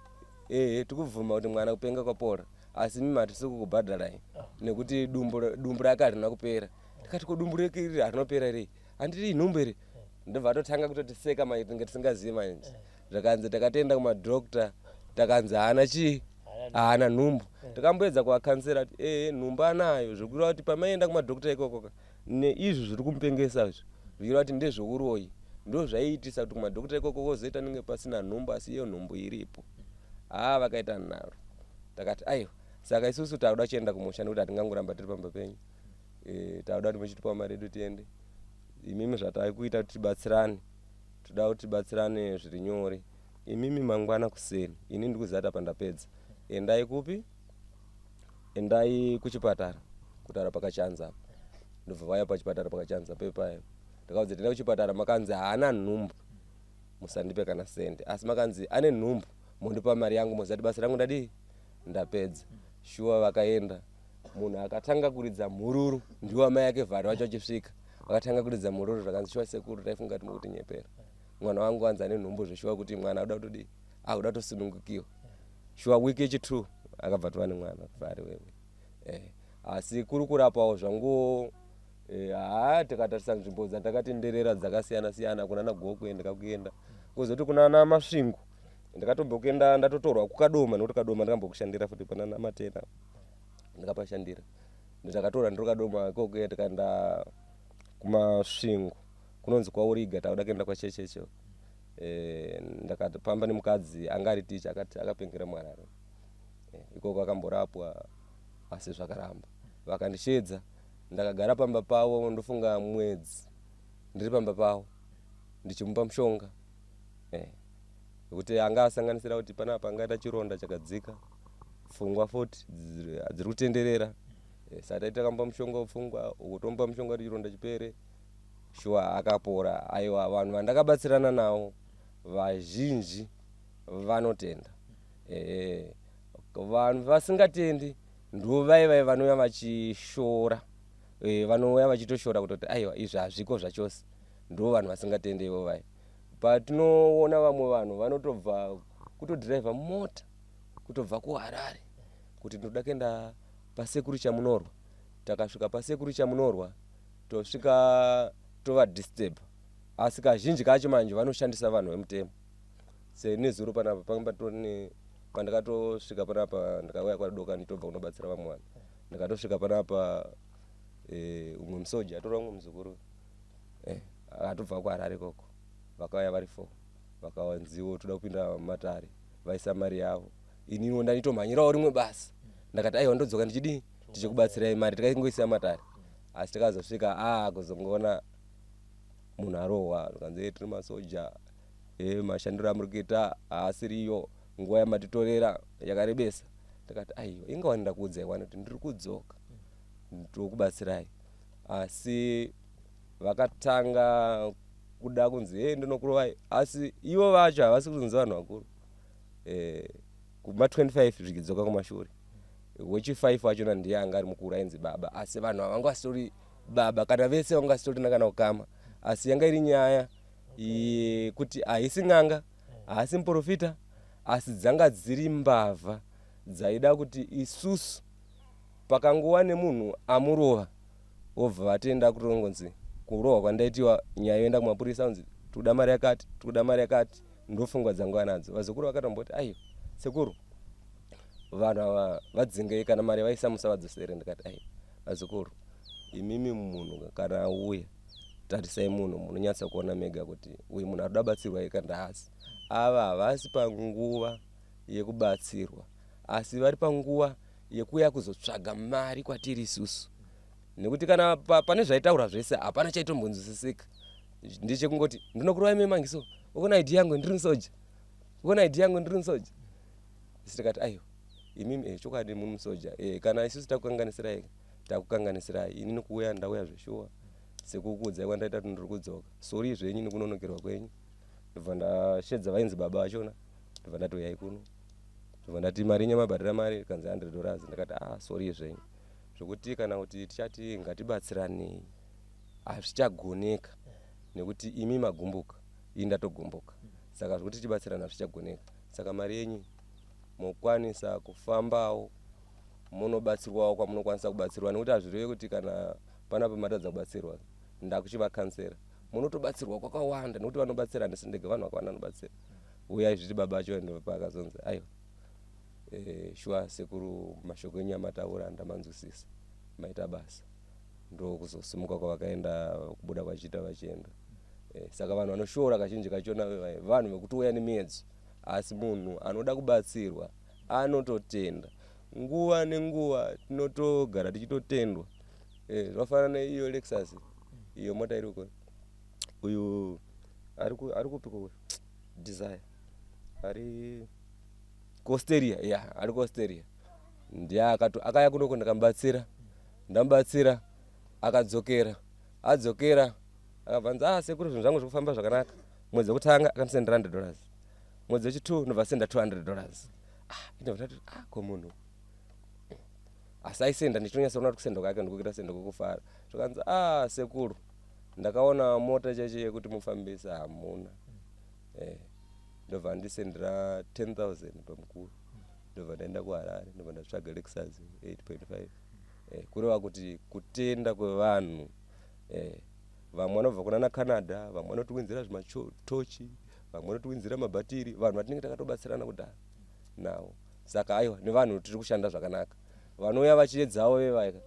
"Ehe, tikubvuma kuti mwana kupenga kwapora, asi mimi hatisi kukubhadharai nekuti dumbu rake harina kupera." Tikati, "Ko dumbu reke iri harinopera rei? Handiti inhumbu here?" Ndobva atotanga kutotiseka manje, tinge tisingazivi manje. Zvakanzi, "Takatoenda kumadhokta, takanzi haana chii, haana nhumbu." Takamboedza kuvakansera kuti, "Ehe, nhumbu anayo," zvokureva kuti pamaienda kumadhokta ikoko neizvi zviri kumupengesa izvi, zvichireva kuti ndezveuroyi, ndo zvaiitisa kuti kumadhokta ikoko kozoita nenge pasina nhumbu, asi iyo nhumbu iripo. Haa, vakaita nharo. Takati, "Aiwa, saka isusu takuda kuchienda kumusha nekuti hatingangoramba tiri pamba penyu. Takuda kuti muchitipawo mari yedu tiende. Imimi zvatakuita kuti tibatsirane, toda kuti tibatsirane zviri nyore. Imimi mangwana kuseni, ini ndikuziva kuti apa ndapedza, endai kupi? Endai kuchipatara, kutaura pakachanza apa. Ndobva vauya pachipatara pakachanza pepaya. Ndakaudza tenda kuchipatara, makanzi haana nhumbu, musandipe kana sende, asi makanzi ane nhumbu mondipa mari yangu, mozati basa rangu ndadii, ndapedza. Shuwa vakaenda, munhu akatanga kuridza mhururu ndiwo amai ake Vhari vacho. Achisvika vakatanga kuridza mhururu, zvakanzi, "Shuwa sekuru, taifunga kuti mukutinyepera. Mwana wangu anzi ane nhumbu zveshuwa, kuti mwana akuda kutodii, akuda kutosunungukiwa." Shuwa wiki yechi2 akabva tova nemwana Vhari wewe. Asi kuri kurapawo zvangu, haa, tikatarisa nzvimbo dzandakatenderera dzakasiyana siyana, kunana Gokwe ndikakuenda, kuzoti kunana Masvingo ndakatombokuenda, ndatotorwa kuKadoma, nekuti Kadoma ndakambokushandira futi, panana Matena ndakapashandira. Ndakatora ndiri Kadoma ikoko, tikaenda kuMasvingo kunonzi kwaUriga, takuda kuenda kwaChechecho. Ndakafamba nemukadzi anga ari ticha, akati akapengera muHarare. Ikoko akamborapwa asi zvakaramba. Vakandishedza, ndakagara pamba pavo, ndofunga mwedzi ndiri pamba pavo ndichimupa mushonga, nekuti anga asanganisira kuti panapa angaita chironda chakadzika, pfungwa futi dziri kutenderera. Saka taiti takamupa mushonga wepfungwa, uku tomupa mushonga kuti chironda chipere. Shuwa akapora. Aiwa, vanhu vandakabatsirana navo vazhinji vanotenda. Vanhu vasingatendi ndo vai vanouya vachishora, vanouya vachitoshora kutoti aiwa, izvi hazviko zvachose. Ndo vanhu vasingatendi ivo vai. Patinoona vamwe vanhu vanotobva kutodhiraivha mota kutobva kuHarare kuti ndinoda kuenda pasekuru Chamunorwa. Takasvika pasekuru Chamunorwa, tosvika tovadisturb, asi kazhinji kacho manje vanoshandisa vanhu vemutemo. Senezuro panapa panga patori, pandakatosvika panapa, ndakauya kwadoka nditobva kunobatsira vamwe vanhu. Ndakatosvika panapa, umwe musoja atora umwe muzukuru, akatobva kuHarare ikoko. Vakauya vari four, vakawanziwo toda kupinda matare, vaisa mari yavo. Iniwo ndanitomhanyirawo rimwe basa, ndakati aiwa, ndodzoka ndichidii, tichikubatsirai mari tikaingoisa matare. Asi takazosvika a kuzongoona munhu arohwa, kanzi, "Tiri masoja, mashandiro amuri kuita haasiriyo, nguva yamatitorera yakarebesa." Ndakati aiwa, ingawani ndakuudzai wani kuti ndiri kudzoka tokubatsirai. Asi vakatanga kuda kunzi, "E, ndinokurovai." Asi ivo vacho havasi kuzonzi vanhu vakuru, kuma 25 zvichidzoka kumashure. Wechi5 wachona ndiye anga ari mukuru, ainzi baba, asi vanhu ava vanga vasitori baba kana vese vanga vasitorina kana ukama. Asi yanga iri nyaya yekuti haisi n'anga, haasi muprofita, asi dzanga dziri mbavha dzaida kuti isusu pakanguva nemunhu amurova wobva vatenda kutongonzi kurohwa kwandaitiwa, nyaya yoenda kumapurisa, kunzi tikuda mari yakati, tikuda mari yakati. Ndofungwa dzangu anadzo. Vazukuru vakatomboti, "Aiwa sekuru, vanhu ava vadzingei, kana mari vaisa musavadzosere." Ndikati, "Aiwa vazukuru, imimi munhu kana auya, tarisai munhu, munonyatsa kuona mega kuti uyu munhu ari kuda batsirwa ika ndaasi. Ava havasi panguva yekubatsirwa, asi vari panguva yekuuya kuzotsvaga mari kwatiri isusu." Nekuti kana pane zvaitaura zvese hapana chaitombonzwisisika, ndechekungoti, "Ndinokurova ime mangiso, ukona ID yangu, ndiri musoja, ukona ID yangu, ndiri musoja." Isi tikati, "Aiwa imimi, chokwadi muri musoja, kana isusu takukanganisirai, takukanganisirai. Inini kuuya ndauya zveshuwa sekukuudzai kwandaita kuti ndiri kudzoka. Sorry zvenyu nekunonokerwa kwenyu." Ndobva ndashedza vainzi baba vachona, ndobva ndati, "Uyai kuno." Ndobva ndati, "Mari yenyu mabhadhara mari?" Kanzi, "$100." Ndakati, "Ah, sorry zvenyu, zvokuti kana kuti tichati ngatibatsiranei hazvichagoneka, nekuti imi magumbuka, ini ndatogumbuka, saka zvokuti tibatsirana hazvichagoneka. Saka mari yenyu mokwanisa kufambawo munobatsirwawo kwamunokwanisa kubatsirwa, nekuti hazvireve kuti kana panapa matadza kubatsirwa ndakuchivakansera. Munotobatsirwa kwakawanda, nekuti vanobatsira handisi ndega, vanhu vakawanda vanobatsira. Uyai." Zviti baba acho paakazonzi, "Aiwa, shuwa sekuru, mashoko enyu amataura ndamanzwisisa, maita basa." Ndokuzosimuka kwavakaenda, kubuda kwachiita vachienda. Saka vanhu vanoshora kazhinji kachona vanhu vekutouya nemiedzo, asi munhu anoda kubatsirwa anototenda nguva nenguva, tinotogara tichitotendwa. Zvafanana neiyo Lexus, iyo mota iri uko, uyu ari kupiko uyu Desire, ari kuAustralia ya, ari kuAustralia, ndiye akaya kunoko, ndakamubatsira, ndamubatsira. Akadzokera, adzokera akabva anzi, ah, sekuru, zvinhu zvangu zviri kufamba zvakanaka. Mwedzi wekutanga akandisendera $100, mwedzi wechi2 ndobva asenda $200. Ah, indobva ndati, ah, ko munhu asi aisenda, ndichitonyatsoona kuti kusenda kwake ndikuita senda kwekufara. Zvakanzi, ah, sekuru, ndakaona mota cheche yekuti mufambisa hamuna. Ndobva andisendera 10,000 pamukuru, ndobva ndaenda kuHarare, ndobva ndatsvaga Lexus 8.5. Kureva kuti kutenda kwevanhu, vamwe vanobva kunana Canada, vamwe vanotiwinzira zvimatochi, vamwe vanotiwinzira mabhatiri, vanhu vatinenge takatobatsirana kudhara navo. Saka aiwa, nevanhu tiri kushanda zvakanaka. Vanouya vachiedzawo vevaika,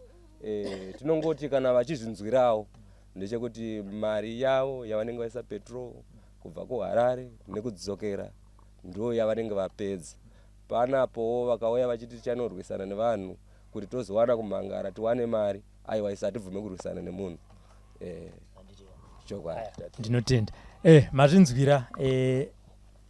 tinongoti kana vachizvinzwirawo ndechekuti mari yavo yavanenge vaisa petrol kubva kuHarare nekudzokera ndo yavanenge vapedza panapowo. Vakauya vachiti tichanorwisana nevanhu kuti tozowana kumhangara tiwane mari, aiwa, isu hatibvume kurwisana nemunhu. Chokwadi. Ndinotenda. Mazvinzwira,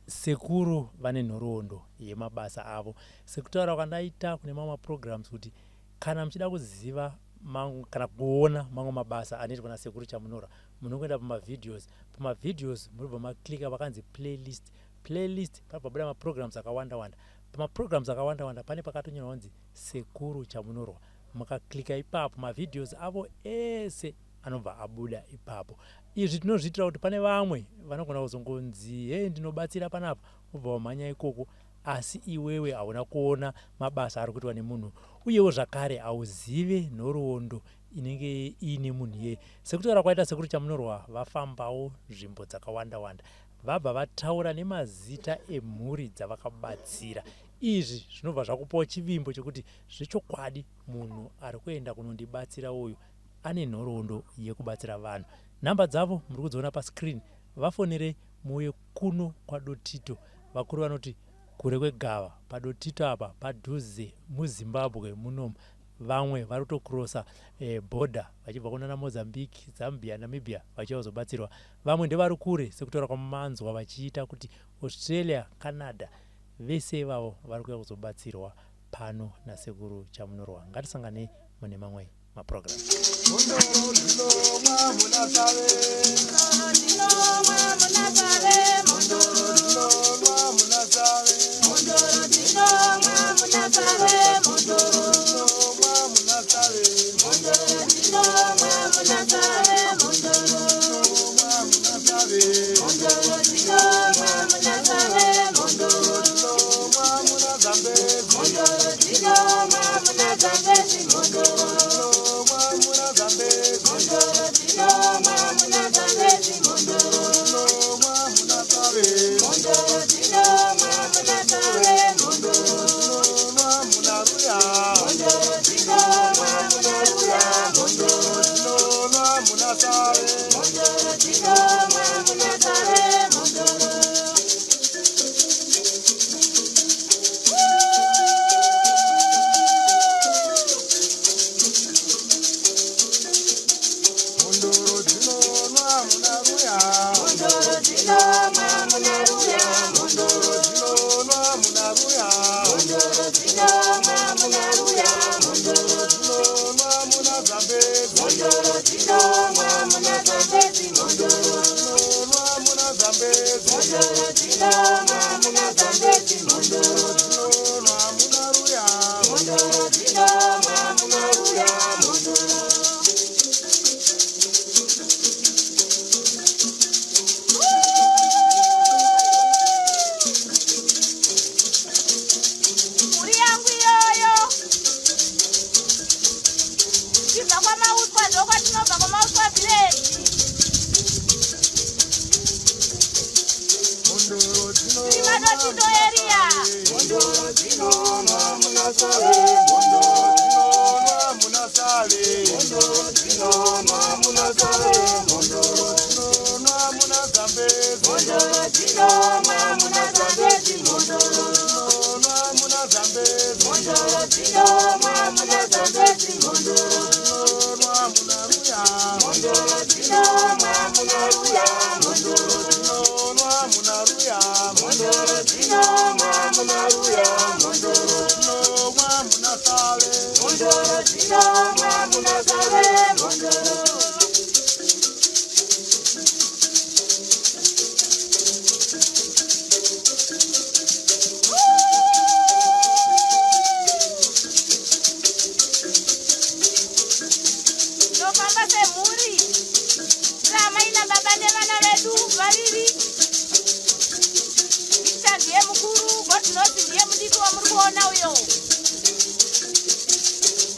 sekuru vane nhoroondo yemabasa avo. Sekutaura kwandaita kune mamwe maprograms kuti kana muchida kuziva mangu kana kuona mamwe mabasa anoitwa nasekuru Chamunorwa, munongoenda pamavideos. Pamavideos munobva maklika pakanzi playlist. Playlist panobva pabuda maprograms akawanda wanda. Pamaprograms akawanda wanda pane pakatonyorwa kunzi Sekuru Chamunorwa. Mukaklika ipapo, mavideos avo ese anobva abuda ipapo. Izvi tinozviitira kuti pane vamwe vanogona kuzongonzi, "He, ndinobatsira panapa," ubva wamhanya ikoko, asi iwewe hauna kuona mabasa ari kuitwa nemunhu, uyewo zvakare hauzive nhoroondo inenge iine munhu iyeye. Sekutaura kwaita Sekuru Chamunorwa, vafambawo nzvimbo dzakawanda wanda, vabva vataura nemazita emhuri dzavakabatsira. Izvi zvinobva zvakupawo chivimbo chekuti zvechokwadi munhu ari kuenda kunondibatsira uyu ane nhoroondo yekubatsira vanhu. Nhamba dzavo muri kudziona pascreen, vafonerei muuye kuno kwaDotito. Vakuru vanoti kure kwegava, paDotito apa padhuze, muZimbabwe munomu. Vamwe vari kutokrosa bhodha vachibva kunana Mozambique, Zambia, Namibia vachiuya kuzobatsirwa. Vamwe ndevari kure, sekutaura kwamanzwa vachiita kuti Australia, Canada, vese ivavo vari kuuya kuzobatsirwa pano naSekuru Chamunorwa. Ngatisanganei mune mamwe maprogram. Mhondoro dzinomwa muna Save. Dzinomwa muna Save, mhondoro. Dzinonwa muna Save. Mhondoro dzinomwa muna Save, mhondoro. Dzinonwa muna Save. Mhondoro dzinomwa muna Save, mhondoro. Dzinonwa muna Save. Mhondoro dzinomwa muna Save, mhondoro. Dzinonwa muna Zambezi. Mhondoro dzinomwa muna Zambezi, mhondoro. Dzinonwa muna Zambezi. Mhondoro dzinomwa muna Zambezi, mhondoro. Dzinonwa muna Save. Mhondoro dzinomwa muna Save, mhondoro. Dzinonwa muna Ruya. Mhondoro dzinomwa muna Ruya, mhondoro. Dzinonwa muna Save. Mhondoro dzinomwa muna Save, mhondoro. Mhondoro dzinonwa muna Ruya. Mhondoro dzinomwa muna Ruya, mhondoro. Dzinonwa muna Ruya. Mhondoro dzinomwa muna Ruya, mhondoro. Dzinonwa muna Zambezi. Mhondoro dzinomwa muna Zambezi, mhondoro. Dzinonwa muna Zambezi. Mhondoro dzinomwa muna Zambezi, mhondoro. Dzinonwa muna Ruya. Mhondoro dzinomwa muna Ruya, mhondoro. Mhuri yangu iyoyo tibva kwaMauswa, ndokwatinobva, kwaMauswa village. Mhondoro Tiri maDotito area. Mhondoro dzinonwa muna Save. Mhondoro dzinonwa muna Save. Mhondoro dzinonwa muna Save. Mhondoro dzinonwa muna Zambezi. Mhondoro dzinomwa muna Zambezi, mhondoro. Dzinonwa muna Zambezi. Mhondoro dzinomwa muna Zambezi, mhondoro. Dzinonwa muna Ruya. Mhondoro dzinomwa muna Ruya, mhondoro. Dzinonwa muna Ruya. Mhondoro dzinomwa muna Ruya, mhondoro. Dzinonwa muna semhuri. Tiri amai nababa nevana vedu vaviri. Victor ndiye mukuru, Godknows ndiye mudiki wamuri kuona uyo.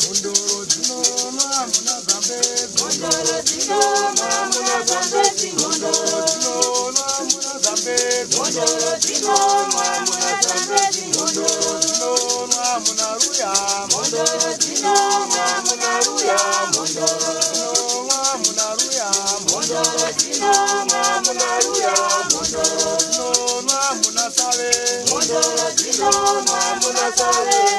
Mhondoro dzinonwa muna Zambezi. Mhondoro dzinonwa muna Zambezi. Mhondoro dzinonwa muna Zambezi. Mhondoro dzinonwa muna Zambezi. Mhondoro dzinonwa muna Ruya. Mhondoro dzinonwa muna Ruya. Mhondoro dzinonwa muna Ruya. Mhondoro dzinonwa muna Ruya. Mhondoro dzinonwa muna Save. Mhondoro dzinonwa muna Save.